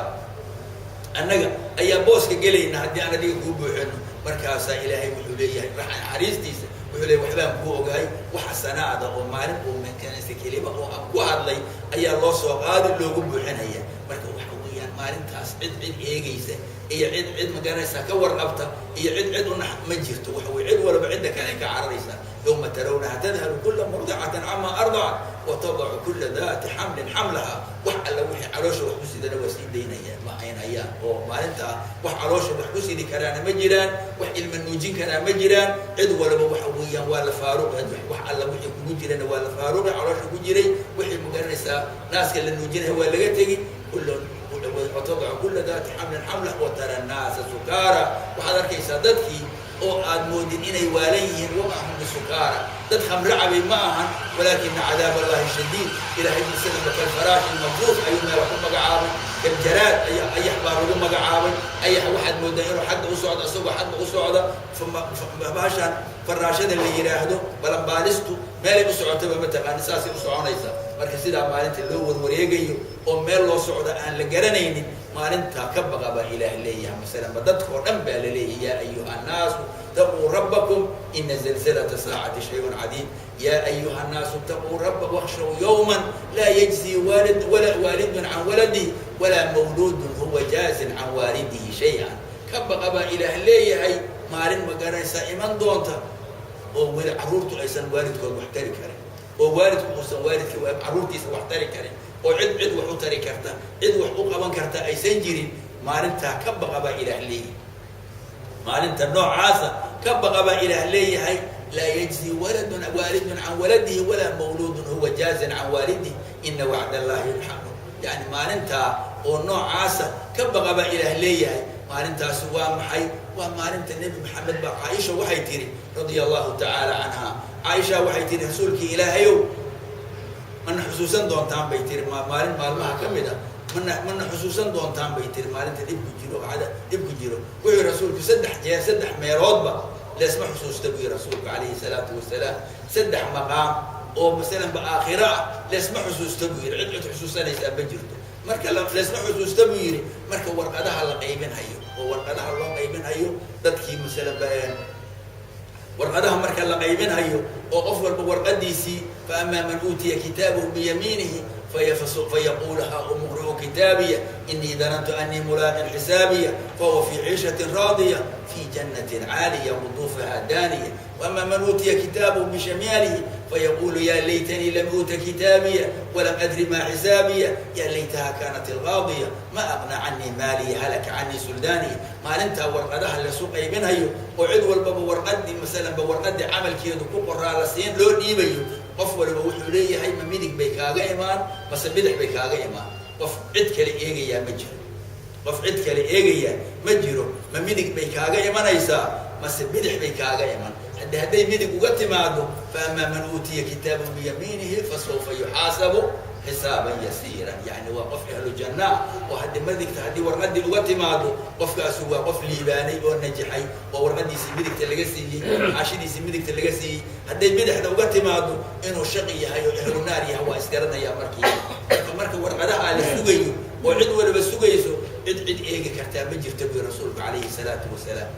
annaga ayaa booska gelayna haddii aan adiga kuu buuxino. Markaasaa Ilaahay wuxuu leeyahay, naxariistiisa wuxuu leeyahay, waxbaan kuu ogahay, waxa sanaada oo maalin uu makanaysa kelima oo aan ku hadlay ayaa loo soo qaadi, loogu buuxinaya. Marka waxa weeyaan, maalintaas cid cid eegaysa iyo cid cid magaranaysa ka warqabta iyo cid cid unax ma jirto. Waxa weye, cid walba cidda kale ka cararaysa. يوم ترونها تذهل كل مرضعة عما أرضعت وتضع كل ذات حمل حملها. Wax alla wixii caloosha wax ku sidana waa sii daynayaan, ma haynayaan, oo maalintaa wax caloosha wax ku sidi karaana ma jiraan, wax ilma nuujin karaa ma jiraan. Cid walba waxa weeyaan waa la faaruq. Wax alla wixii kugu jirana waa la faaruqi, caloosha ku jiray, wixii magaranaysaa naaska la nuujinaya waa laga tegi. كل وتضع كل ذات حمل حمله وترى الناس سكارى. Waxaad arkaysaa dadkii. Oo aad moodin inay waalan yihiin. Wamaa hum bisukaara, dad khamre cabay ma ahan, walaakina cadaab Allahi shadiid. Ilaahay masalanba kalfaraash ilmabduuf ayuu meel ku magacaabay, kaljaraad ayax baa lagu magacaabay. Ayax waxaad moodaa inuu xagga u socdo, isagoo xagga u socda. Bahashaan faraashada la yidhaahdo, balambaalistu meelay u socotaba mataqaani, saasay u soconaysaa. Marka sidaa maalinta loo warwareegayo oo meel loo socdo aan la garanaynin, maalintaa ka baqa baa Ilaah leeyahay. Masalanba dadka oo dhan baa laleeyahay: yaa ayuha annaasu itaquu rabbakum, ina zalzalata saacati shayun cadiim. Yaa ayuha annaasu itaquu rabba wakhshaw yawman laa yajzi waalid wala waalidun can waladihi walaa mawluudun huwa jaazin can waalidihi shay-an. Ka baqa baa Ilaah leeyahay maalin, ma garanaysaa, iman doonta oo weli carruurtu aysan waalidkood wax tari karin, oo waalidku uusan waalidka carruurtiisa wax tari karin, oo cid cid wax u tari karta, cid wax u qaban karta aysan jirin. Maalintaa ka baqa baa Ilaah leeyahay. Maalinta noocaasa ka baqa baa Ilaah leeyahay. Laa yajzi waladun waalidun can waladihi walaa mawluudun huwa jaazin can waalidihi, ina wacd Allahi xaqu. Yani maalintaa oo noocaasa ka baqa baa Ilaah leeyahay. Maalintaasi waa maxay? Waa maalinta Nebi Maxamed baa, Caaisha waxay tiri radia Allahu tacaala canha, Caaisha waxay tiri: "Rasuulkii Ilaahayow, mana xusuusan doontaan?" bay tiri. Maalin maalmaha ka mid a mana xusuusan doontaan?" bay tiri, "maalinta dhibku jiro, cada dhibku jiro." Wuxuu rasuulku saddex jeer, saddex meeloodba leesma xusuusta buu yihi rasuulku calayhi salaatu wasalaam. Saddex maqaam oo masalanba aakhiro ah leesma xusuusta buu yihi, cid cid xusuusanaysaa ma jirto. Marka leesma xusuusta buu yihi, marka warqadaha la qaybinhayo oo warqadaha loo qaybinhayo dadkii, masalanba warqadaha marka la qaybinhayo oo qof walba warqadiisii. Fa amaa man uutiya kitaabahu biyamiinihi fayaqulu haa'umu iqra'uu kitaabiya, inii danantu anii mulaaqin xisaabiya, fahuwa fii ciishatin raadiya, fii jannatin caaliya, quduufaha daaniya. Waama man uutiya kitaabahu bishimaalihi fayaqulu ya laytanii lam uuta kitaabiya walam adri ma xisaabiya, ya laytaha kanat alqaadiya, ma aqnaa canii maaliya, halaka canii suldaaniya. Maalintaa warqadaha lasu qaybinhayo oo cid walbaba warqadii, masalanba warqadii camalkeedu ku qoraa la siin loo dhiibayo, qof waliba wuxuu leeyahay: ma midig bay kaaga imaan mase bidix bay kaaga imaan? Qof cid kale eegayaa ma jiro, qof cid kale eegayaa ma jiro. Ma midig bay kaaga imanaysaa mase bidix bay kaaga iman? Hadday midig uga timaado, fa amaa man uutiya kitaabahu biyamiinihi fasawfa yuxaasabu xisaaban yasiiran. Yani waa qof ahlu jannaa. Oo haddii midigta, haddii warqadii uga timaado, qofkaasu waa qof liibaanay oo najaxay oo warqadiisii midigta laga siiyey, xaashidiisii midigta laga siiyey. Hadday bidixda uga timaado, inuu shaqi yahay oo ahlu naar yahay waa isgaranayaa markii. Marka warqadaha la sugayo oo cid waliba sugayso, cid cid eegi kartaa ma jirta buy rasuulku calayhi salaatu wasalaam.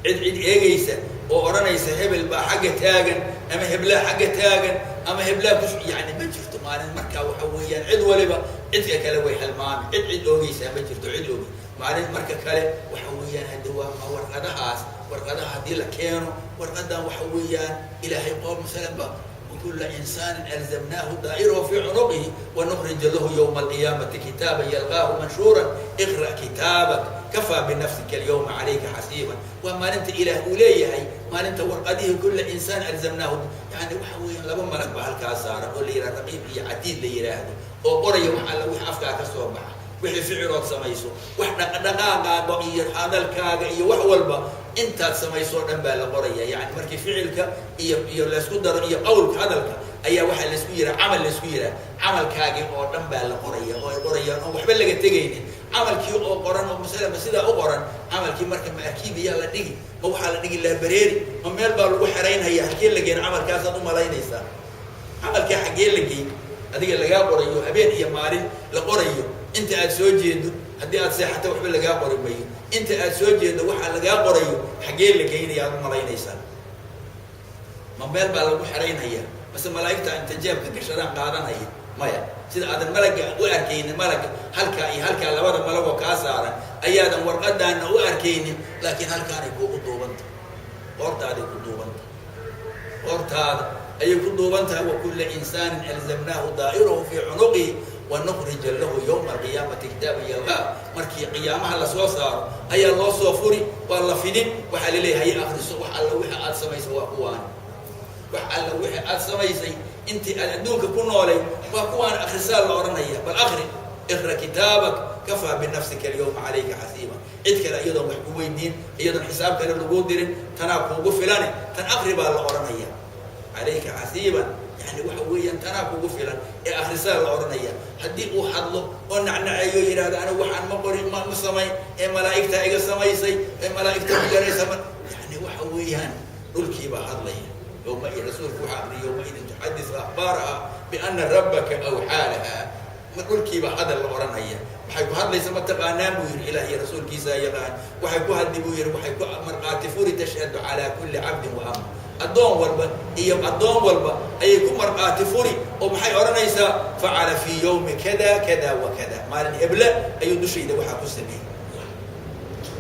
Cid cid eegaysa oo odhanaysa hebel baa xagga taagan ama heblaa xagga taagan ama heblaa kus, yani ma jirto maalin. Markaa waxa weeyaan cid waliba cidka kale way halmaami, cid cid oogeysaa ma jirto, cid oogi maalin. Marka kale waxa weeyaan haddi waa warqadahaas, warqadaha haddii la keeno, warqadan waxa weeyaan Ilaahay qoom masalan ba kula insaanin alzamnaahu daa'irahu fi cunuqihi wanukrij lahu yowma alqiyaamati kitaaban yalqaahu manshuuran, iqra' kitaabak, kafaa binafsika alyawma calayka xasiiban. Waa maalinta Ilaah uu leeyahay, maalinta warqadihii kula insaan alzamnaahu. Yani waxa weeyaan laba malag baa halkaa saaran oo la yidhaha raqiib iyo catiid la yidhaahdo, oo qoraya wax alla wix afkaa ka soo baxa, wixii ficilood samayso, wax dhaqdhaqaaqaaga iyo hadalkaaga iyo wax walba intaad samayso o dhan baa la qoraya. Yani markii ficilka iyo laysku daro iyo qawlka, hadalka ayaa waxaa laysku yihaha camal, laysku yihaha camalkaagii oo dhan baa la qoraya oo ay qorayaan oon waxba laga tegaynin. Camalkii oo qoran oo masalama sidaa u qoran camalkii, marka ma arkiibiyaa la dhigi, ma waxaa la dhigi library, ma meel baa lagu xeraynhaya? Halkee la geen camalkaasaad u malaynaysaa? Camalkaa xaggee la geyn adiga lagaa qorayo, habeen iyo maalin la qorayo? Inta aad soo jeedo, haddii aad seexato waxba lagaa qori mayo. Inta aad soo jeedo waxaa lagaa qorayo xaggee la geynaya aad u malaynaysaa? Ma meel baa lagu xeraynhaya mase malaa'igta inta jeebka gashadaan qaadanaya? Maya. Sida aadan malaga u arkaynin, malaga halkaa iyo halkaa labada malagoo kaa saaran ayaadan warqadaana u arkaynin, laakiin halkaanay kuugu duubanta, qoortaaday ku duubanta, qoortaada ayay ku duuban tahay. Wakula insaanin alzamnaahu daa'irahu fii cunuqihi wanukrija lahu yowma alqiyaamati kitaaban yalqaa. Markii qiyaamaha lasoo saaro ayaa loo soo furi, waa la fidin, waxaa laleeyahay: hay akriso, wax alla wixii aad samaysay waa kuwaan, wax alla wixii aad samaysay intii aad adduunka ku noolay waa kuwaan, akrisaa la odhanaya. Bal akri, iqra kitaabak. Kafaa binafsika alyawma calayka xasiiba. Cid kale iyadoon wax ku weydiin, iyadoon xisaab kale laguu dirin, tanaa kuugu filane, tan akri baa la odhanaya. Calayka xasiiban, yani waxa weeyaan tanaa kugu filan ee akrisaa la odhanaya. Haddii uu hadlo oo nacnaceeyo, yidhahdo anigu waxaan ma qorin, ma samayn, ee malaa'igtaa iga samaysay, ee malaa'igta magaraysa ma, yani waxa weeyaan dhulkiibaa hadlaya. Yowma rasuulku waxaa akriya: "Yowmaidin tuxadisu akhbaaraha biana rabbaka awxaa laha." Ma dhulkiibaa hadal la odhanaya. Waxay ku hadlaysa ma taqaanaan buu yidhi. Ilaah iyo rasuulkiisaa yaqaan. Waxay ku hadli buu yidhi, waxay ku markhaati furi: tashhadu calaa kulli cabdin wa ama, addoon walba iyo addoon walba ayay ku markhaati furi. Oo maxay odhanaysaa? Facala fii yawmi kada kada wa kada, maalin heble ayuu dushayda waxaa ku sameeyey.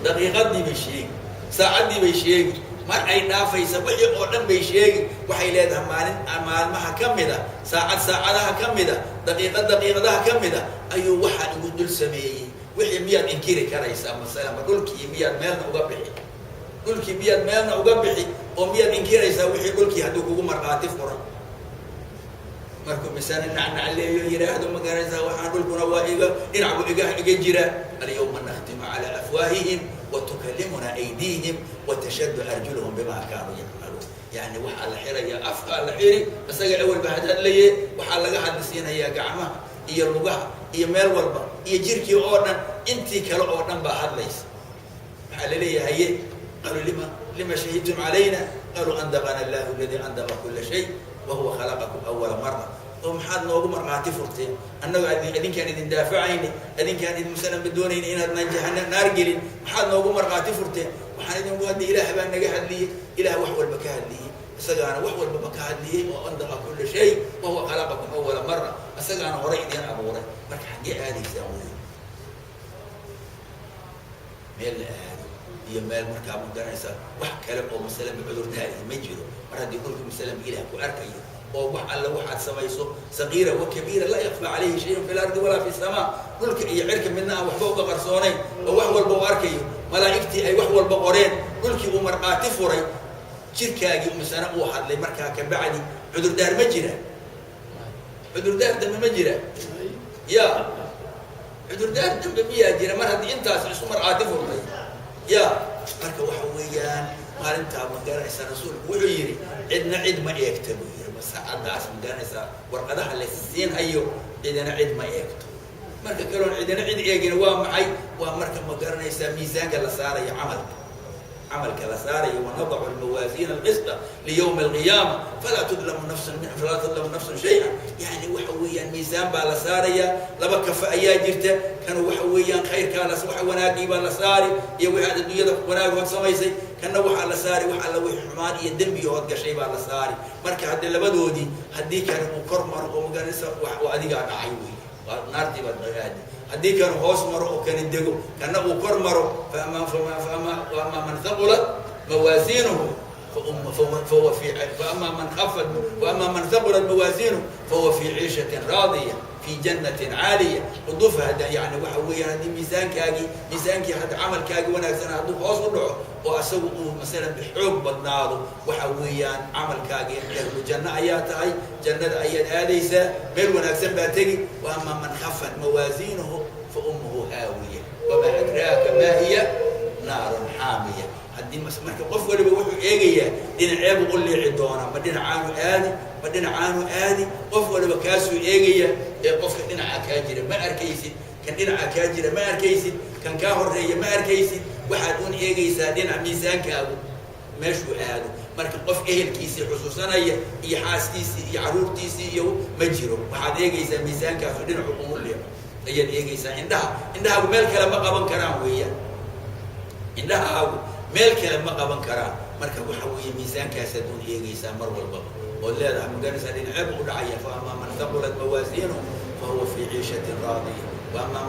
Daqiiqadii bay sheegi, saacaddii bay sheegi, mar ay dhaafaysa wixii oo dhan bay sheegi. Waxay leedahay maalin maalmaha ka mid a, saacad saacadaha ka mid a, daqiiqad daqiiqadaha ka mid a ayuu waxaa igu dul sameeyey. Wixii miyaad inkiri karaysaa? Masalanba dhulkii miyaad meelna uga bixi? Dhulkii miyaad meelna uga bixi oo miyaad inkiraysaa wixii dhulkii hadduu kugu markhaati furay? Markuu misana nacnacleeyo, yidhaahdo ma garanaysaa, waxaan dhulkuna waa iga dhinac buu iga jira. Alyawma nakhtimu calaa afwaahihim wa tukallimuna aydiihim wa tashhadu arjuluhum bima kaanuu yacmaluun. Yani waxaa la xirayaa afkaa la xiri, isaga awalba hadhadlaye. Waxaa laga hadlisiinayaa gacmaha iyo lugaha iyo meel walba iyo jirkii oo dhan, intii kale oo dhan baa hadlaysa. Waxaa laleeyahay: qaluu lima shahidtum calayna? Qaluu andaqana allahu aladi andaqa kula shay wahuwa khalaqakum awala mara. Oo maxaad noogu markhaati furteen? Annagoo adinkaan idin daafacayni, adinkaan idin masalanba doonayni inaadnaan jahana naar gelin, maxaad noogu markhaati furteen? Waxaan idinku hadli, Ilaah baa naga hadliyey. Ilaah wax walba ka hadliyey, isagaana wax walbaba ka hadliyey oo andaqa kula shay wahuwa khalaqakum awala mara, isagaana horay idiin abuuray. Marka xaggee aadaysaan wey? Meel la aado iyo meel markaa ma garanaysaa wax kale oo masalanba cudurdaari ma jiro. Mar haddii dhulka masalanba Ilaah ku arkayo oo wax alle waxaad samayso, sagiira wa kabiira, laa yakfaa calayhi shayun fi lardi walaa fi samaa, dhulka iyo cirka midna aan waxba uga qarsoonayn oo wax walba u arkayo, malaa'igtii ay wax walba qoreen, dhulkii uu markhaati furay, jirkaagii misana uu hadlay, markaa kabacdi cudurdaar ma jira. Cudurdaar dambe ma jira. Ya cudurdaar dambe miyaa jira mar haddii intaas isu markhaati furtay? Ya marka waxa weeyaan maalintaa ma garanaysaa, rasuulku wuxuu yidhi cidna cid ma eegta buu yidhi. Ma saacaddaas ma garanaysaa warqadaha la siinhayo cidina cid ma eegto. Marka kaloon cidina cid eegina waa maxay? Waa marka ma garanaysaa miisaanka la saarayo, camalka la saarayo. Wanadacu almawaasiina alqista liyawmi alqiyaama falaa tudlamu nafsun shaya. Yani waxa weeyaan miisaan baa la saaraya, laba kafa ayaa jirta. Kan waxa weeyaan khayrkaa la waxa wanaagii baa la saari iyo wixii aad adduunyada wanaag hood samaysay. Kanna waxaa la saari wax alla wixii xumaan iyo dembiga hood gashay baa la saari. Marka haddii labadoodii haddii kan uu kor maro oo magaranaysa wax adigaa dhacay wey, waa naartii baad aadi. Haddii kan hoos maro oo kani dego, kana uu kor maro, faama man haqulat mawaasiinuhu fahuwa fi faama man khafat waama man haqulat mawaasiinuhu fahuwa fi ciishatin raadiya fi jannatin caaliya quduufaha. Yani waxa weeyaan haddii miisaankaagii miisaankii hadda camalkaagii wanaagsan hadduu hoos u dhaco oo asagu uu masalan xoog badnaado, waxa weeyaan camalkaagii ahlu janno ayaa tahay, jannada ayaad aadaysaa, meel wanaagsan baa tegi. Wa ama man khafat mawaasiinuhu fa ummuhu haawiya, wamaa adraaka maa hiya, naarun xaamiya. Haddii marka qof waliba wuxuu eegayaa dhinaceebuu u liici doonaa, ma dhinacaanu aadi, ma dhinacaanu aadi. Qof waliba kaasuu eegaya ee qofka dhinaca kaa jira ma arkaysid, kan dhinaca kaa jira ma arkaysid, kan kaa horeeya ma arkaysid. Waxaad un eegaysaa dhinac miisaankaagu meeshuu aado. Marka qof ehelkiisii xusuusanaya iyo xaaskiisii iyo caruurtiisii iyo ma jiro. Waxaad eegaysaa miisaankaasu dhinacu umu liico ayaad eegaysaa. Indhahaagu meel kale ma qaban karaan weeyaan, indhahaagu meel kale ma qaban karaan. Marka waxa weeye miisaankaasaad un eegaysaa mar walbaba ood leedahay maganaysaa dhinaceeb u dhacaya. Fa amaa man haqulat mawaasiinuhu fahuwa fii ciishatin raadiya, faama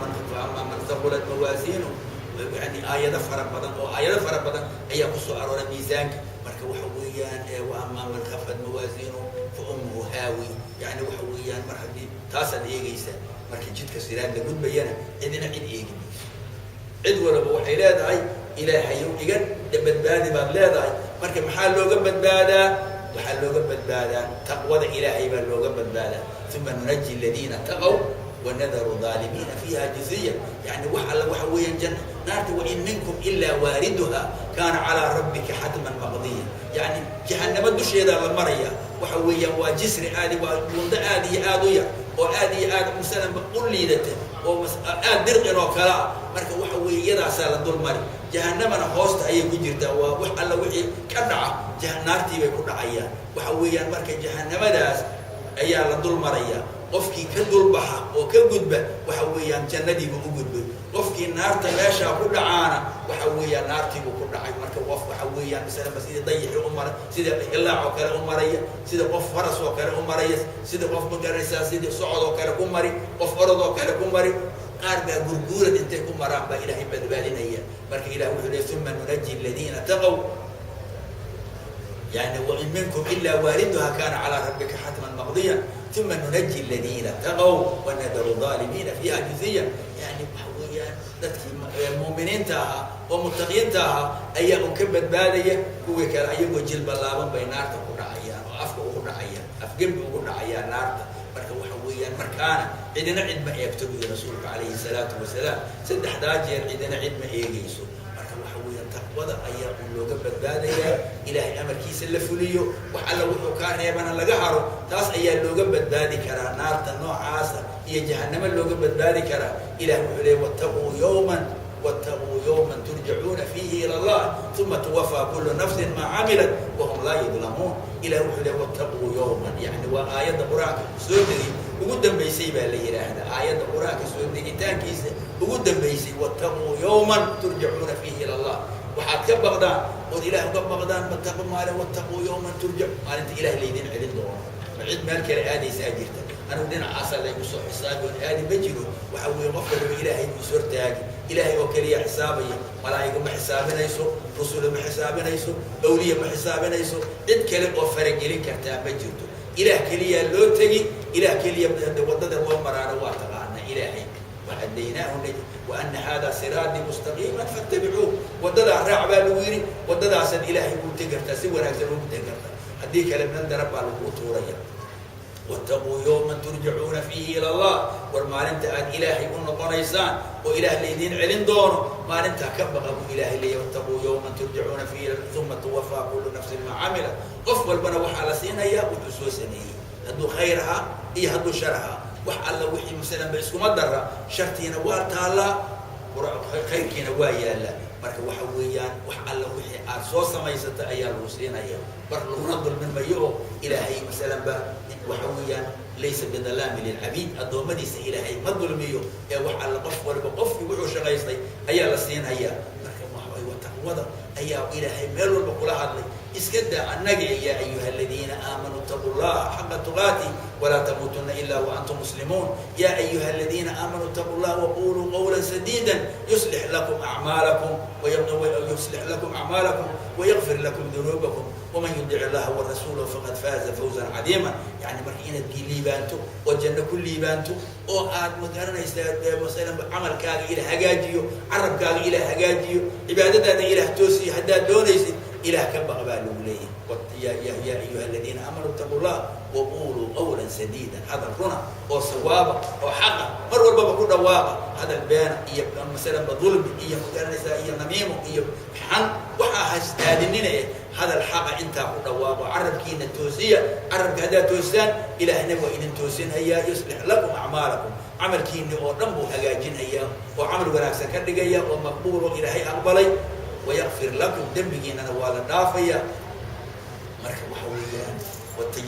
man haqulat mawaasiinuhu. Yani aayado fara badan oo aayado fara badan ayaa kusoo arooray miisaanka. Marka waxa weeyaan wa amaa man khafat mawaasiinuhu fa ummuhu haawiya. Yani waxa weeyaan mar haddii taasaad eegaysaa, marka jidka siraad la gudbayana cidina cid eegi mayso. Cid walba waxay leedahay Ilaahayow iga badbaadi baad leedahay. Marka maxaa looga badbaadaa? Waxaa looga badbaadaa taqwada Ilaahay baa looga badbaadaa. Uma nunaji aladiina taqow. Wanadaru aalimiina fiiha jithiya. Yani wax alla waxa weeyaan janna naarta, wain minkum ilaa waariduha kaana calaa rabbika xatman maqdiya. Yani jahanamo dusheedaa la maraya. Waxa weeyaan waa jisri aadi, waa buundo aad iyo aad u yar oo aad iyo aad masalan u liidata oo aad dirqin oo kale ah. Marka waxa weeye iyadaasaa la dul mari. Jahanamana hoosta ayay ku jirtaa. Waa wax alla wixii ka dhaca naartii bay ku dhacayaan. Waxa weeyaan marka jahanamadaas ayaa la dul maraya. Qofkii ka dulbaxa oo ka gudba, waxa weeyaan jannadiibuu u gudbay. Qofkii naarta meeshaa ku dhacaana, waxa weeyaan naartiibuu ku dhacay. Marka qof waxa weeyaan masalanba sidii dayixii u mara, sida hilaac oo kale u maraya, sida qof faras oo kale u maraya, sida qof, ma garanaysaa, sidii socod oo kale ku mari, qof orod oo kale ku mari. Qaar baa gurguurad intay ku maraan baa Ilaahay badbaadinaya. Marka Ilah wuxuu leey: uma nunaji aladiina taqow. Yani wain minkum ila waariduha kana calaa rabbika xatman maqdiya, uma nunaji aladiina taqow wanadaru aalimiina fiiha jithiya. Yani waxa weeyaan dadkii muuminiinta ahaa oo mutaqiinta ahaa ayaa un ka badbaadaya. Kuwii kale ayagoo jilbalaaban bay naarta ku dhacayaan oo afka ugu dhacayaan, afgembi ugu dhacayaan naarta. Marka waxa weeyaan markaana cidina cid ma eegto, buu yihi rasuulka calayhi salaatu wasalaam. Saddexdaa jeer cidina cid ma eegeyso. Marka waxa weeyaan taqwada ayaa un looga badbaadayaa. Ilaahay amarkiisa la fuliyo, wax alla wuxuu kaa reebana laga haro, taas ayaa looga badbaadi karaa naarta noocaasa iyo jahanamo looga badbaadi karaa. Ilah wuxuu leey: wattaquu yawman, wattaquu yawman turjacuuna fiihi ila Allah, uma tuwafaa kulu nafsin maa camilat wahum laa yudlamuun. Ilah wuxuu leey: wattaquu yawman. Yani waa aayadda Qur-aanka soo degay ugu dambaysay baa la yidhaahdaa, aayadda Qur-aanka soo degitaankiisa ugu dambaysay. Wattaquu yawman turjacuuna fiihi ila Allah. Waxaad ka baqdaan ood Ilaah uga baqdaan mataqu maalin, wattaquu yawman turjac, maalinta Ilaah laydin celin doono. Ma cid meel kale aadaysaa jirta? Anigu dhinacaasaa laygu soo xisaabi oon aadi ma jiro. Waxa weeye qof waliba Ilaahay buu is hortaagi. Ilaahay oo keliya xisaabaya. Malaa'igu ma xisaabinayso, rusulu ma xisaabinayso, awliya ma xisaabinayso, cid kale oo faragelin kartaa ma jirto. Ilaah keliyaa loo tegi. Ilaah keliya waddada loo maraana waa taqaana. Ilaahay wahadaynaahu waana hada siraatii mustaqiima fattabicuuh. Waddadaa raac baa lagu yidhi. Waddadaasaad Ilaahay ugu tegi kartaa, si wanaagsan ugu tegi kartaa. Haddii kale meel darab baa lagugu tuuraya. Wattaquu yawman turjacuuna fiihi ila Allah. War maalinta aad Ilaahay u noqonaysaan oo Ilaah laydiin celin doono, maalintaa ka baqa, buu Ilaahay leeyahy. Wattaquu yawman turjacuuna fiihi, uma tuwafaa kullu nafsin maa camilat. Qof walbana waxaa la siinayaa wuxuu soo sameeyey, hadduu khayr ahaa iyo hadduu shar ahaa. Wax alla wixii masalan ba iskuma dara. Shartiina waa taallaa, khayrkiina waa yaallaa. Marka waxa weeyaan wax alla wixii aad soo samaysata ayaa lagu siinaya. Bar laguna dulmin mayo oo Ilaahay masalan ba waxa weeyaan laysa bidalaami lilcabiid. Addoommadiisa Ilaahay ma dulmiyo ee wax alla qof waliba qofkii wuxuu shaqaystay ayaa la siinhayaa. Marka waxa wa taqwada ayaa Ilaahay meel walba kula hadlay. Iska daa annaga. Yaa ayuha aladiina aamanuu itaquu llaha xaqa tuqaati walaa tamuutuna ila waantum muslimuun. Ya ayuha aladiina aamanuu itaquu llah waquluu qawla sadiida yuslix lakum acmaalakum wayغfir lakum dunuubakum waman yudic illaha warasuulahu faqad faaza fawzan cadiima. Yani marka inaad liibaanto oo janno ku liibaanto oo aad, ma garanaysaa, masalan camalkaaga Ilah hagaajiyo, carabkaaga Ilah hagaajiyo, cibaadadaada Ilaah toosiyo haddaad doonaysid, Ilaah ka baq baa lagu leeyahay. Ya ayuha aladiina aamanuu itaquu llah waquluu qawla sadiida. Hadal runa oo sawaaba oo xaqa mar walbaba ku dhawaaqa. Hadal beena iyo masalanba dulmi iyo, ma garanaysaa, iyo namiimo iyo xan waxaa hastaadinina eh, hadal xaqa intaa ku dhawaaqo. Carabkiina toosiya. Carabka haddaad toosisaan, Ilaahna waa idin toosinhayaa. Yuslix lakum acmaalakum. Camalkiini oo dhan buu hagaajinhayaa oo camal wanaagsan ka dhigaya oo maqbuul oo Ilaahay aqbalay. Wayakfir lakum, dembigiinana waa la dhaafaya. Marka waxa weeyaan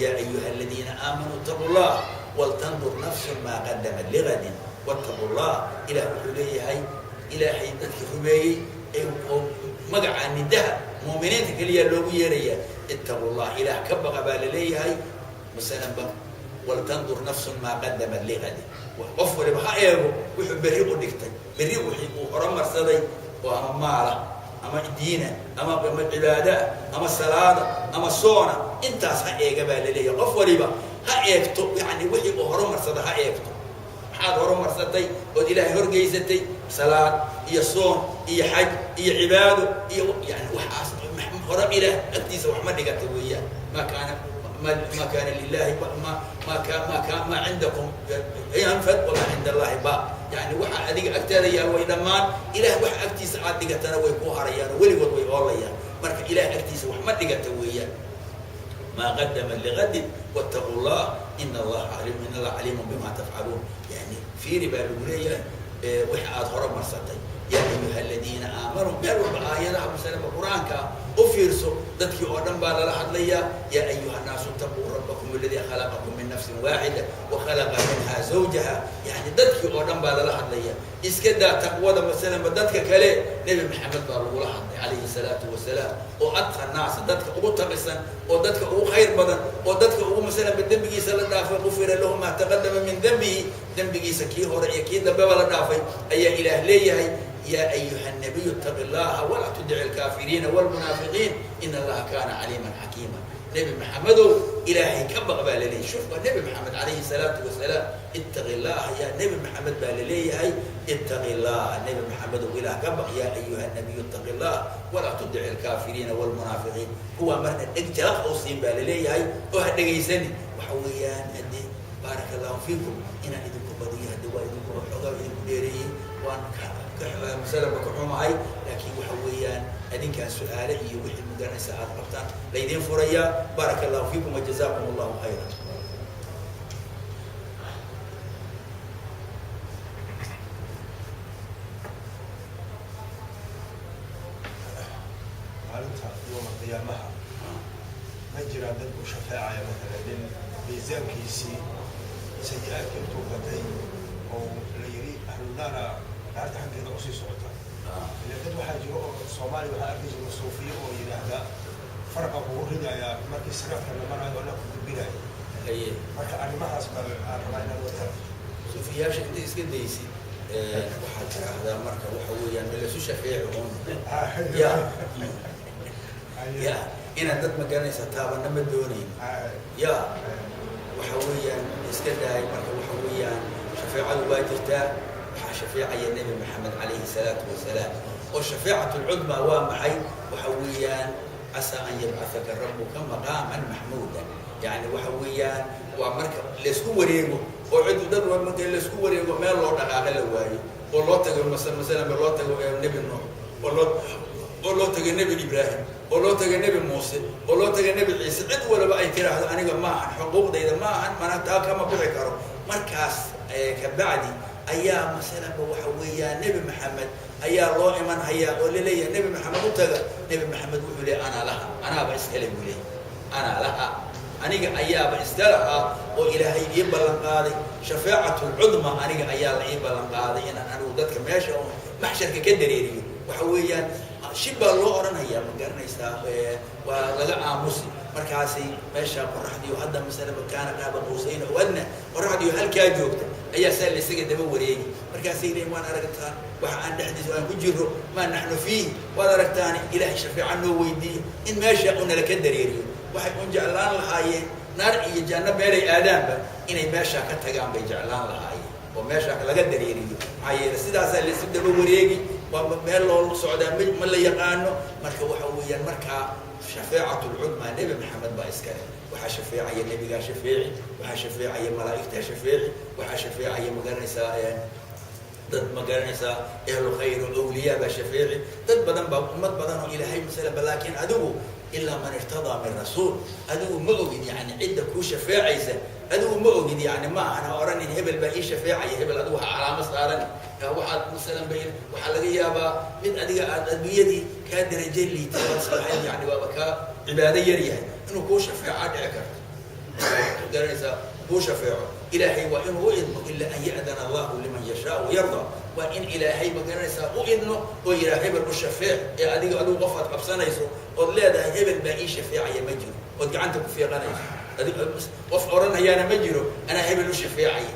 yaa ayuha aladiina aamanuu itaquu llah waltandur nafsun maa qadamat ligadin wattaquu llah. Ilah wuxuu leeyahay, Ilaahay dadka rumeeyey ee oo magaca nidaha muuminiinta keliya loogu yeeraya, ittaquu llah, Ilaah ka baqa baa laleeyahay. Masalan ba waltandur nafsun maa qadamat ligadin. Qof waliba ha eego wuxuu berri u dhigtay, berri wixii uu horumarsaday oo ama maala ama diina ama cibaadaa ama salaada ama soona, intaas ha eega baa laleeyahay. Qof waliba ha eegto, yani wixii uu horumarsada ha eegto. Maxaad horumarsatay ood Ilaahay horgeysatay? Salaad iyo soon iyo xaj iyo cibaado iyo yani waxaas hore Ilaah agtiisa wax ma dhigata weeyaan. Ma kaana ما كان لله ما ما كان ما كان ما عندكم ينفد وما عند الله باق. Yani waxa adiga agtaada yaal way dhammaan, ilaah wax agtiisa aad dhigatana way ku harayaan oo weligood way oolayaan. Marka ilaah agtiisa wax ma dhigata weeyaan. ما قدم لغد واتقوا الله إن الله عليم إن الله عليم بما تفعلون. يعني fiiri baa lagu leeyahay wix aad hore marsatay. يا أيها الذين آمنوا, meel walba aayadaha masalaba Qur-aanka u fiirso, dadkii oo dhan baa lala hadlayaa. يا أيها الناس اتقوا ربكم الذي خلقكم من نفس واحدة وخلق منها زوجها. Yani dadkii oo dhan baa lala hadlaya. Iska daa taqwada masalanba dadka kale, Nebi Maxamed baa lagula hadlay calayhi salaatu wasalaam, oo أتقى الناس, dadka ugu taqisan oo dadka ugu khayr badan oo dadka ugu masalanba dembigiisa la dhaafay, غفر له ما تقدم من ذنبه, dembigiisa kii hore iyo kii dambeba la dhaafay, ayaa Ilaah leeyahay: يا أيها النبي اتق الله ولا تطع الكافرين والمنافقين إن الله كان عليما حكيما. Nebi Maxamedow, Ilaahay ka baq baa laleeyahay. Shuf, waa Nebi Maxamed calayhi salaatu wasalaam. اتق الله يا Nebi Maxamed baa laleeyahay. اتق الله, Nebi Maxamedow, Ilaah ka baq. يا أيها النبي اتق الله ولا تطع الكافرين والمنافقين. Kuwa marna dheg jalaq u siin baa laleeyahay oo ha dhegaysani. Waxa weeyaan, haddii baaraka Allahu fiikum, inaan idinku badiyo, haddi waa idinku xoogaa idinku dheereeyey, waan masalanba ka xumahay, laakiin waxa weeyaan adinkaan su-aale iyo wixii magaranaysa aad qabtaan laydiin furayaa. Baaraka Allahu fiikum وجزاكم الله خيرا. Maalinta yooma qiyaamaha ma jiraan dad u shafeecaya, matalan nin miisaankiisii sayi-aadka intuu batay oo la yiri ahlunaara naarta xaggeeda usii socota? Ila dad waxaa jiro oo Soomaaliya waxaa arkaysa suufiye oo yidhaahda faraqa kugu ridayaa markii siraadka la marayo oo la ku gudbinayo. Haye. Marka arrimahaas baa aan rabaa inaad wata. Suufiyaasha inta iska daysid, waxaad tiraahdaa marka waxa weeyaan ma lasu shafeeci un ya inaad dad magaranaysa taabana ma doonayn ya. Waxa weeyaan iska daay. Marka waxa weeyaan shafeecadu waa jirtaa. Waxaa shafeecaya Nebi Maxamed calayhi salaatu wasalaam, oo شفاعة العظمى waa maxay? Waxa weeyaan عسى أن يبعثك ربك مقاما محمودا. Yani waxa weeyaan waa marka laysku wareego oo cid dad marka laysku wareego, meel loo dhaqaaqo la waayo, oo loo tago masalan ba loo tago Nebi Nuux, oo loo tago Nebi Ibraahim, oo loo tago Nebi Muuse, oo loo tago Nebi Ciise, cid walba ay tiraahdo aniga ma ahan, xuquuqdayda ma ahan, mana taa kama bixi karo. Markaas kabacdi ayaa masalanba waxa weeyaan Nebi Maxamed ayaa loo iman hayaa oo laleeyahay Nebi Maxamed u taga. Nebi Maxamed wuxuu leeyahy: أنا لها, anaaba iskale buu leeyahy. أنا لها, aniga ayaaba iska lahaa oo Ilaahay ii ballan qaaday. شفاعة العظمى aniga ayaa la ii ballan qaaday inaan anigu dadka meesha oo maxsharka ka dareeriyo. Waxa weeyaan shib baa loo odhanayaa, ma garanaysaa, waa laga aamusi. Markaasi meesha qoraxdiyo hadda masalaba كان قاب قوسين أو أدنى, qoraxdiyo halkaa joogta ayaa saa la isaga daba wareegi. Markaasay leeyiin: waan aragtaan waxa aan dhexdiisa aan ku jiro, ما نحن فيه, waad aragtaan, Ilaahay shafeeca noo weydiiye in meesha uu nala ka dareeriyo. Waxay un jeclaan lahaayeen naar iyo janno meelay aadaanba inay meeshaa ka tagaan bay jeclaan lahaayeen oo meesha laga dareeriyo. Maxaa yeele sidaasaa laysu daba wareegi, waa meel loo socdaa ma la yaqaano. Marka waxa weeyaan markaa شفاعة العظمى Nebi Maxamed baa iskale. Waxaa shafeecaya nebigaa shafeeci, waxaa shafeecaya malaa'igtaa shafeeci, waxaa shafeecaya, magaranaysaa, dad, ma garanaysaa, ehlu khayr oo awliyaa baa shafeeci, dad badan baa, ummad badan oo Ilaahay masalanba. Laakiin adigu إلا من ارتضى من رسول, adigu ma ogid yani cidda kuu shafeecaysa, adigu ma ogid. Yani ma ahan, ha oranin hebel baa ii shafeecaya, hebel adigu ha calaamo saaran. Waxaad masalan ba waxaa laga yaabaa mid adiga aad adduunyadii kaa darajo liitay baad islahayd, yani waaba kaa cibaado yar yahay, inuu kuu shafeecaa dhici karto, garanaysaa, kuu shafeeco. Ilaahay waa inuu u idmo. إلا أن يأذن الله لمن يشاء ويرضى. Waa in Ilaahay, ma garanaysaa, u idmo oo yidhaha hebel u shafeec. Ee adiga adigu qof aad qabsanayso ood leedahay hebel baa ii shafeecaya ma jiro, ood gacanta ku fiiqanayso. Adig qof odhanayaana ma jiro anaa hebel u shafeecaya.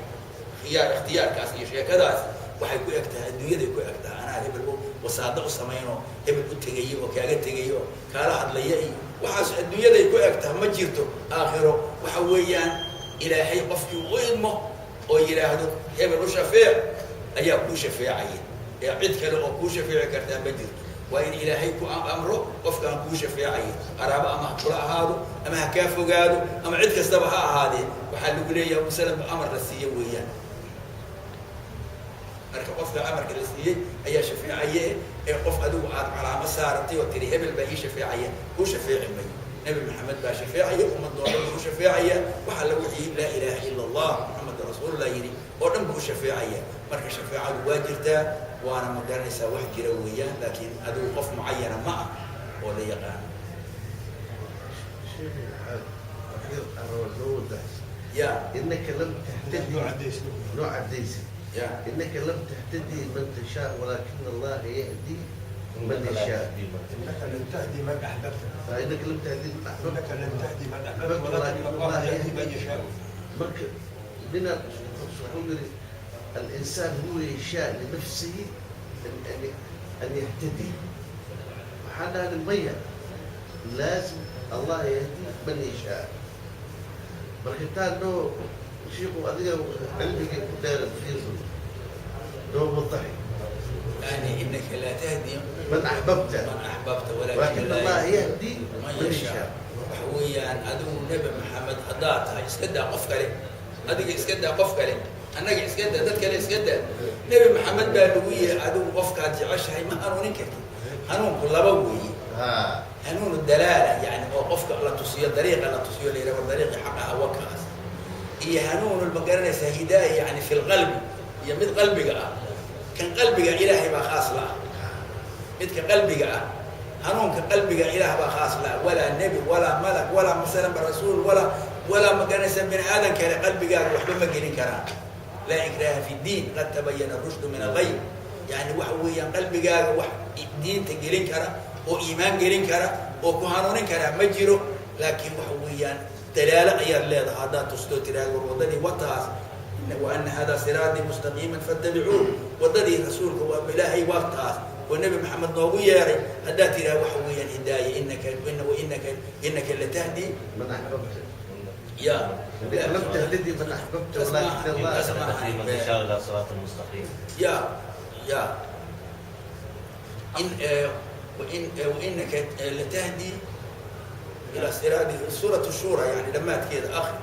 Khiyaar ikhtiyaarkaas iyo sheekadaas waxay ku eg tahay adduunyaday ku eg tahay. Anaa hebel u wasaado u samaynoo hebel u tegaya oo kaaga tegaya oo kaala hadlaya iyo waxaas adduunyaday ku eg tahay, ma jirto aakhiro. Waxa weeyaan Ilaahay qofkii u idmo oo yidhaahdo hebel u shafeec ayaa kuu shafeecaya, ee cid kale oo kuu shafeeci kartaa ma jirto. Waa in Ilaahay ku amro qofkaan kuu shafeecaya, qaraabo ama ha kula ahaado ama ha kaa fogaado ama cid kastaba ha ahaadee. Waxaa lagu leeyahay masalan amar la siiye weeyaan. Marka qofka amarka la siiyey ayaa shafeecaye ee qof adigu aad calaamo saaratay oo tiri hebel baa ii shafeecaya kuu shafeeci mayo. Nebi Maxamed baa shafeecaya, ummadoo dhan buu u shafeecaya. Waxa la wixii "laa ilaaha ila Allah, Maxamed rasuulullah" yidhi oo dhan buu u shafeecaya. Marka shafeecadu waa jirtaa, waana ma garanaysaa, wax jira weeyaan, laakiin adigu qof mucayana ma ah oo la yaqaano. شيخ الحاج لو Ya. إنك لم تهتدي. نوع عديس. نوع عديس. Ya. إنك لم تهتدي من تشاء ولكن الله يهدي من يشاء. إنك لن تهدي من أحببت. فإنك لم تهدي من أحببت. إنك لن تهدي من أحببت ولكن الله يهدي من يشاء. marka من الإنسان هو يشاء لنفسه أن يهتدي، وحنا المية لازم الله يهدي من يشاء. Marka taa noo shiiku adiga cilmigii ku dheeran fiirso, noo wadaxi. يعني إنك لا تهدي من أحببت من أحببت ولكن ولكن الله يهدي من من يشاء. يشاء. Waxa weeyaan adigu Nebi Maxamed haddaad tahay, iska daa qof kale, adiga iska daa, qof kale, annaga iska daa, dad kale iska daa, Nebi Maxamed baa lagu yihi adigu qofkaad jeceshahay ma hanuunin kartid. Hanuunku laba weeye. ها. Hanuun dalaala, yani oo qofka la tusiyo dariiqa, la tusiyo, la yidhaha war dariiqi xaq aha wakaas, iyo hanuun ma garanaysaa, hidaaya yani fi lqalbi, iyo mid qalbiga ah. Kan qalbiga Ilaahay baa khaas la ah. Midka qalbiga ah, hanuunka qalbiga, Ilaah baa khaas la ah. Walaa nebi walaa malak walaa masalan rasuul walaa ma garanaysa bini aadan kale qalbigaaga waxba ma gelin karaan. Laa ikraha fi ddiin, qad tabayana rushdu min alghay. Yani waxa weeyaan qalbigaaga wax diinta gelin kara oo iimaan gelin kara oo ku hanuunin karaa ma jiro. Laakiin waxa weeyaan dalaalo ayaad leedahay haddaad tusto, tiraahdo war waddadii wataas, "wa ana hada siraatii mustaqiima fattabicuuh", waddadii rasuulka waa Ilaahay waa taas oo Nebi Maxamed noogu yeeray haddaad tiraahdo, waxa weeyaan hidaaya inaka inaka inaka latahdi من أحببت. Ya. إنك لم تهتدي من أحببت ولكن الله أسمع. من تشاء الى صراط المستقيم. يا إن وإن وإنك لتهدي إلى صراط، سورة الشورى، يعني لما كذا آخر.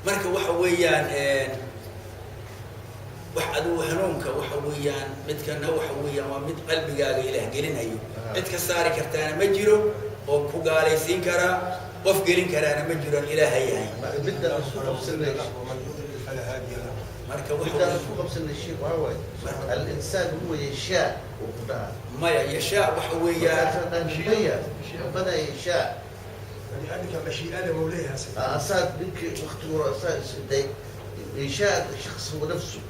Marka waxa weeyaan wax adigu hanuunka waxa weeyaan midkana waxa weeyaan waa mid qalbigaaga Ilaah gelinayo. Cid ka saari kartaana ma jiro oo ku gaalaysiin karaa, qof gelin karaana ma jiroon Ilaahay yahay. Midda isku qabsanay ومن يضلل فلا هادي له. Marka waxa midda isku qabsanay sheekh waxaa waaye الإنسان هو يشاء وقدها. Maya, yashaa waxa weeyaan maya ربنا يشاء. لأنك مشيئة لموليها سيدي. أساد منك وقت أساد يشاء الشخص هو نفسه.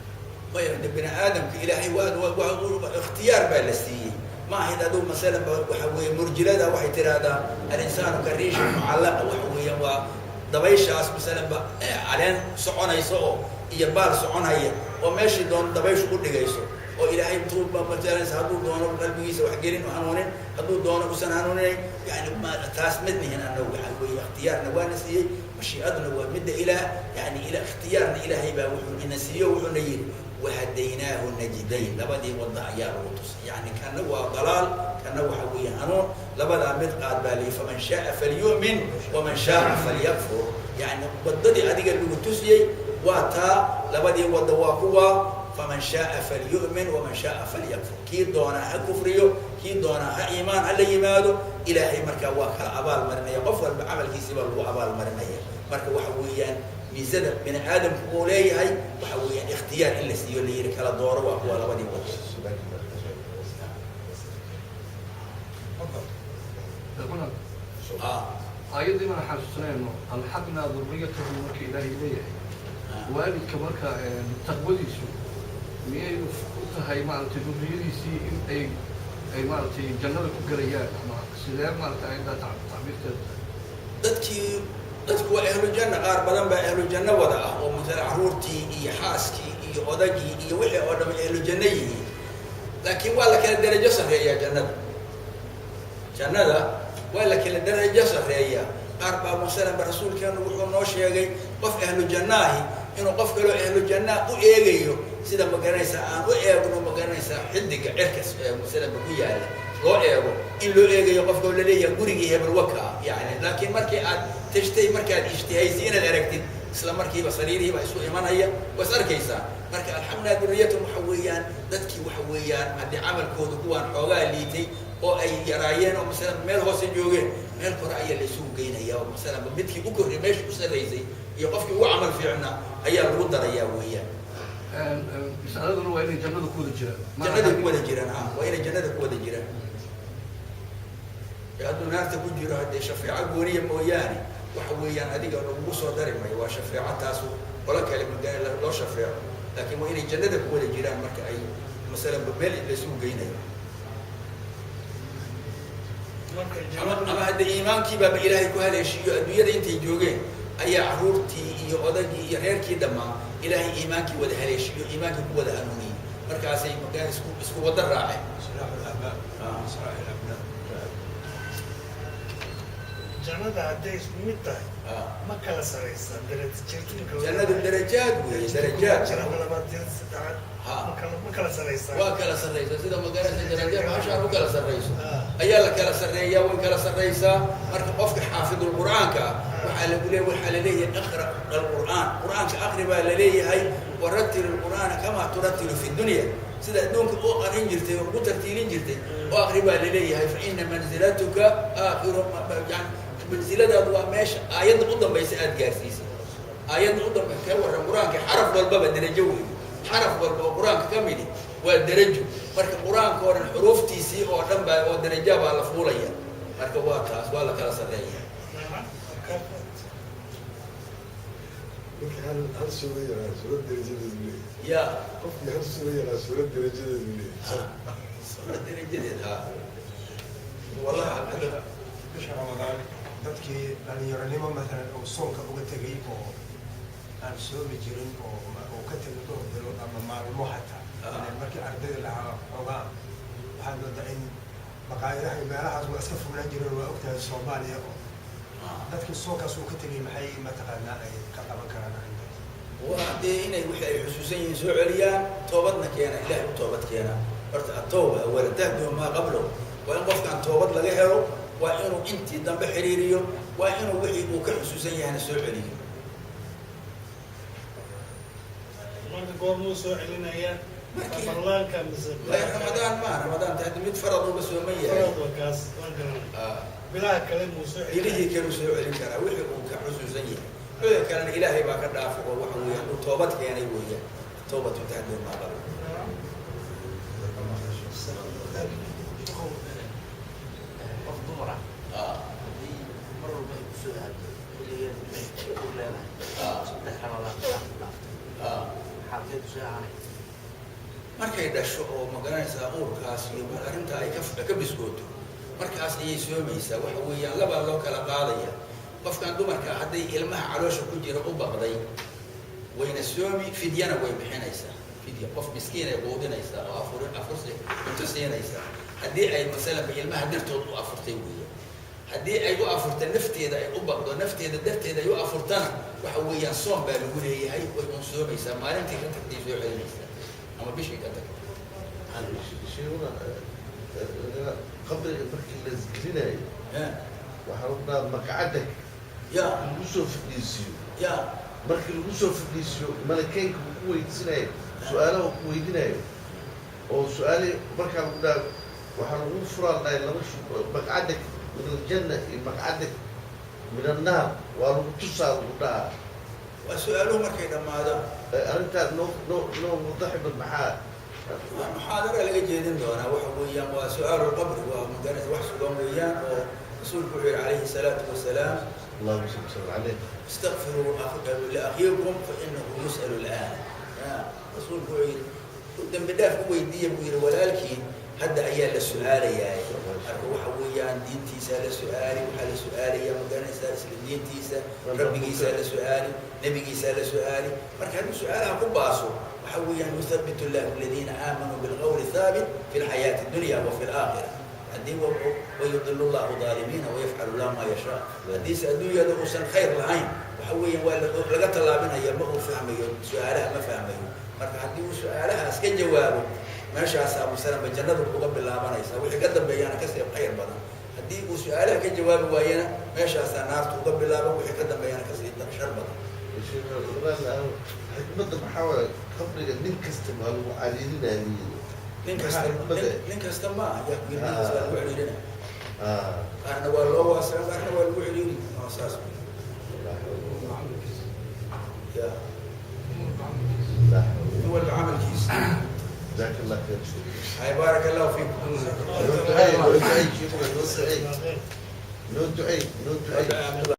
Maya, de bini aadamka Ilaahay waa ikhtiyaar baa la siiyey. Ma ahayd aduu masalan waxa weeye murjilada waxay tiraahdaa "alinsaanu kariisha mucallaqa". Waxa weeyaan waa dabayshaas masalan ba caleen soconaysa oo iyo baal soconaya oo meeshii doon dabayshu u dhigayso, oo Ilaahay intuu masalan hadduu doono qalbigiisa wax gelin oo hanuunin, hadduu doono usan hanuuninayn. Yani ma taas mid nihin annagu. Waxa weeye ikhtiyaarna waana siiyey, mashiicaduna waa midda Ilaah. Yani ila ikhtiyaarna Ilaahay baa wuxuu ina siiyo, wuxuuna yidhi "wahadaynaahu najdayn", labadii wada ayaa lagu tusay. Yani kana waa dalaal, kana waxa weeye hanuun. Labadaa mid qaad baa lihi, "faman shaaa falyu'min waman shaaa falyakfur". Yani wadadii adiga lagu tusiyey waa taa, labadii wada waa kuwa, "faman shaaa falyu'min waman shaaa falyakfur". Kii doonaa ha kufriyo, kii doonaa ha iimaan ha la yimaado. Ilaahay markaa waa kala abaal marinaya, qof walba camalkiisii baa lagu abaal marinaya. Marka waxa weeyaan miisada bini aadamku uu leeyahay waxa weeyaan ikhtiyaar in la siiyo, la yidhi kala dooro, waa kuwa labadii wado. تفضل. Kuna ah. Aayaddii baan xasuusanayno "alxaqnaa durriyatahum", marka Ilaahay leeyahay waalidka marka taqwadiisu miyay u tahay maaragtay durriyadiisii in ay maaragtay jannada ku gelayaan, ama sidee maaragtay ayaddaa tacbiirteedu tahay? Dadkii dadku waa ahlu janna, qaar badan baa ahlu janno wada ah oo masala caruurtii iyo xaaskii iyo odagii iyo wixii oo dham ahlu janno yihiin, laakiin waa la kala derajo sarreeyaa jannada. Jannada waa la kala derajo sarreeyaa. Qaar baa masalan ba rasuulkeenu wuxuu noo sheegay qof ahlu jannaahi inuu qof kaloo ahlu jannaa u eegayo. Sida, ma garanaysaa, aan u eegno, ma garanaysaa, xidiga cirkas masalanba ku yaala loo eego, in loo eegayo qofka oo laleeyahay gurigii hebel waka yani. Laakiin markii aad tashtay, markaad ijtihaysay inaad aragtid, isla markiiba sariirihii baa isu imanaya, waa is arkaysaa. Marka alxamdulilah, duriyatun waxa weeyaan dadkii waxa weeyaan haddii camalkooda kuwaan xoogaa liitay oo ay yaraayeen oo masalan meel hoose joogeen, meel kore ayaa la isugu geynaya, oo masalan midkii u korray, meeshii u sarraysay iyo qofkii ugu camal fiicnaa ayaa lagu darayaa weeyaan. Masaladuna waa inay jannada ku wada jiraan. Jannada ku wada jiraan, ha, waa inay jannada ku wada jiraan. Ee hadduu naarta ku jiro, haddee shafeeco gooniya mooyaane, waxa weeyaan adiga lagugu soo dari mayo. Waa shafeeco taasu, qolo kale magaa loo shafeeco, laakiin waa inay jannada ku wada jiraan marka ay masalan meel la isugu geynayo. Marka Ama hadda iimaankii baaba Ilaahay ku haleeshiiyo, adduunyada intay joogeen ayaa caruurtii iyo odagii iyo reerkii dhammaa Ilaahay iimaankii wada haleeshiiyo, iimaankii ku wada hanuuniyey, markaasay magaa isku wada raaceen. صلاح الآباء، صلاح الأبناء. Jannada hadday isku mid tahay, ma kala saraysaa darajooyinka? Jannadu darajaad weeye, darajaad. Jannada labaad, jannada saddexaad. Ma kala saraysaa? Waa kala sarraysa. Sida, magaranaysa, darajaad bahashaan u kala sarrayso ayaa la kala sarreeyaa, way kala sarraysaa. Marka qofka xaafidulqur'aanka ah waxaa lagu leeya, waxaa laleeyahay اقرأ القرآن, qur'aanka aqri baa laleeyahay. ورتل القرآن كما ترتل في الدنيا, sida adduunka u aqrin jirtay oo ugu tartiilin jirtay oo aqri baa laleeyahay. فإن منزلتك آخر, yani mansiladaadu waa meesha aayadda u dambaysa aada gaarsiisay, aayadda u dambaysa. Ka warran qur-aanka, xaraf walbaba derajo weeye, xaraf walba oo qur-aanka ka midi waa derajo. Marka qur-aanka oo dhan xuruuftiisii oo dhan baa oo deraja baa la fuulaya. Marka waa taas, waa la kala sarreeya. Ninka hal suura yaqaan, suurad derajadeedu leeyahay. Ya? Qofkii hal suura yaqaan, suurad derajadeedu leeyahay. Suurad derajadeed, ha, wallahi. Bisha Ramadaan dadkii dhalinyaronimo maalan oo soonka uga tegay oo aan soomi jirin oo ka tegay dhowr bilood ama maalmo xataa, ileen markii ardayda lahaa xoogaa waxaad moodaa in maqaayadaha iyo meelahaas waa iska fognaan jireen. Waa ogtahay Soomaaliya, oo dadkii soonkaas uu ka tegay maxay mataqaanaa ay ka qaban karaan arrintaas? Waa dee inay wixii ay xusuusan yihiin soo celiyaan, toobadna keena, Ilahay u toobad keena. Horta التوبة أولا تهدم ما قبله. Waa in qofkaan toobad laga helo, waa inuu intii dambe xiriiriyo, waa inuu wixii uu ka xusuusan yahayna soo celiyo. Marka goormuu soo celinayaa? Ramadaanka mise? La, Ramadaan ma, Ramadaan ta hadda mid farad uga sooman yahay. Farad waa kaas, waan garanay. Bilaha kale muu soo celinaya? Bilihii kaluu soo celin karaa wixii uu ka xusuusan yahay. Wixii kalena Ilaahay baa ka dhaafo, oo waxa weeye hadduu toobad keenay weeyaan. التوبة تهدم ما قبله. Qof dumar ah haddii mar walba ay kusoo aado xilligeeda ay uur leedahay, 3 Ramadaan ku dhaaftay, xaalkeedu see ahaanay? Markay dhasho oo, magaranaysaa, uurkaas iyo arrintaa ay ka biskooto, markaas ayay soomaysaa. Waxa weeyaan labaa loo kala qaadaya. Qofkan dumarka hadday ilmaha caloosha ku jira u baqday, wayna soomi, fidyana way bixinaysaa. Fidya, qof miskiin ay quudinaysaa oo afur afursi cunto siinaysaa, haddii ay masalanba ilmaha dartood u afurtay weeyaan. Haddii ay u afurta nafteeda, ay u baqdo nafteeda darteeda ay u afurtana, waxa weeyaan soom baa lagu leeyahay, way un soomaysaa. Maalintii ka tagtay soo celinaysaa ama bishii ka tagtay. Sheeguna qabriga markii la isgelinayo, waxaa lagu dhahaa مقعدك lagu soo fadhiisiyo. Markii lagu soo fadhiisiyo, malakeynka uu ku weydiisanayo su-aalaha uu ku weydiinayo oo su-aali markaa lagu dhaha, waxaa lagu furaa dhahay laba shu مقعدك من الجنة iyo مقعدك من النار, waa lagu tusaa, lagu dhahaa. Waa su-aaluhu markay dhammaadaan. Arrintaa noo wadaxi bal maxaa? Waa muxaadara laga jeedin doonaa. Waxa weeyaan waa سؤال القبر, waa magaranaysa wax sugan weeyaan, oo rasuulku wuxuu yihi calayhi salaatu wasalaam: اللهم صل وسلم عليه. استغفروا لأخيكم فإنه يسأل الآن. Ya rasuulku wuxuu yidhi dembi dhaaf u weydiiya buu yidhi walaalkiin, hadda ayaa la su-aalayaa. Marka waxa weeyaan diintiisa la su-aali, waxaa la su-aalaya, magaranaysaa, isla diintiisa, rabbigiisaa la su-aali, nebigiisaa la su-aali. Marka hadduu su-aalaha ku baaso, waxa weeyaan يثبت الله الذين آمنوا بالقول الثابت في الحياة الدنيا وفي الآخرة. Haddii wayudilu llahu daalimiina wayafcalu llahu maa yashaa. Haddiise adduunyada uusan khayr lahayn, waxa weeyaan waa laga tallaabinaya, ma uu fahmayo su-aalaha, ma fahmayo. Marka haddii uu su-aalahaas ka jawaabo, meeshaasaa masalanba jannadu uga bilaabanaysa, wixii ka dambeeyana kasii khayr badan. Haddii uu su-aalaha ka jawaabi waayana, meeshaasaa naartu uga bilaaban, wixii ka dambeeyana kasii shar badan. Xikmadda maxaa waaye? Qabriga nin kasta waa lagu cariirinaya. Nin kasta? Maxaa xikmadda? Nin kasta ma ah yaa nin kasta waa lagu ciriirina. Ah. Qaarna waa loo waasicin, qaarna waa lagu ciriiri. Waa saas wey. Ya nin walba camalkiisa. جزاك الله خير شيخ. Hay, baaraka allahu fiikum. noo duceey, noo duceey sheekh, noo duceey, noo duceey, noo duceey.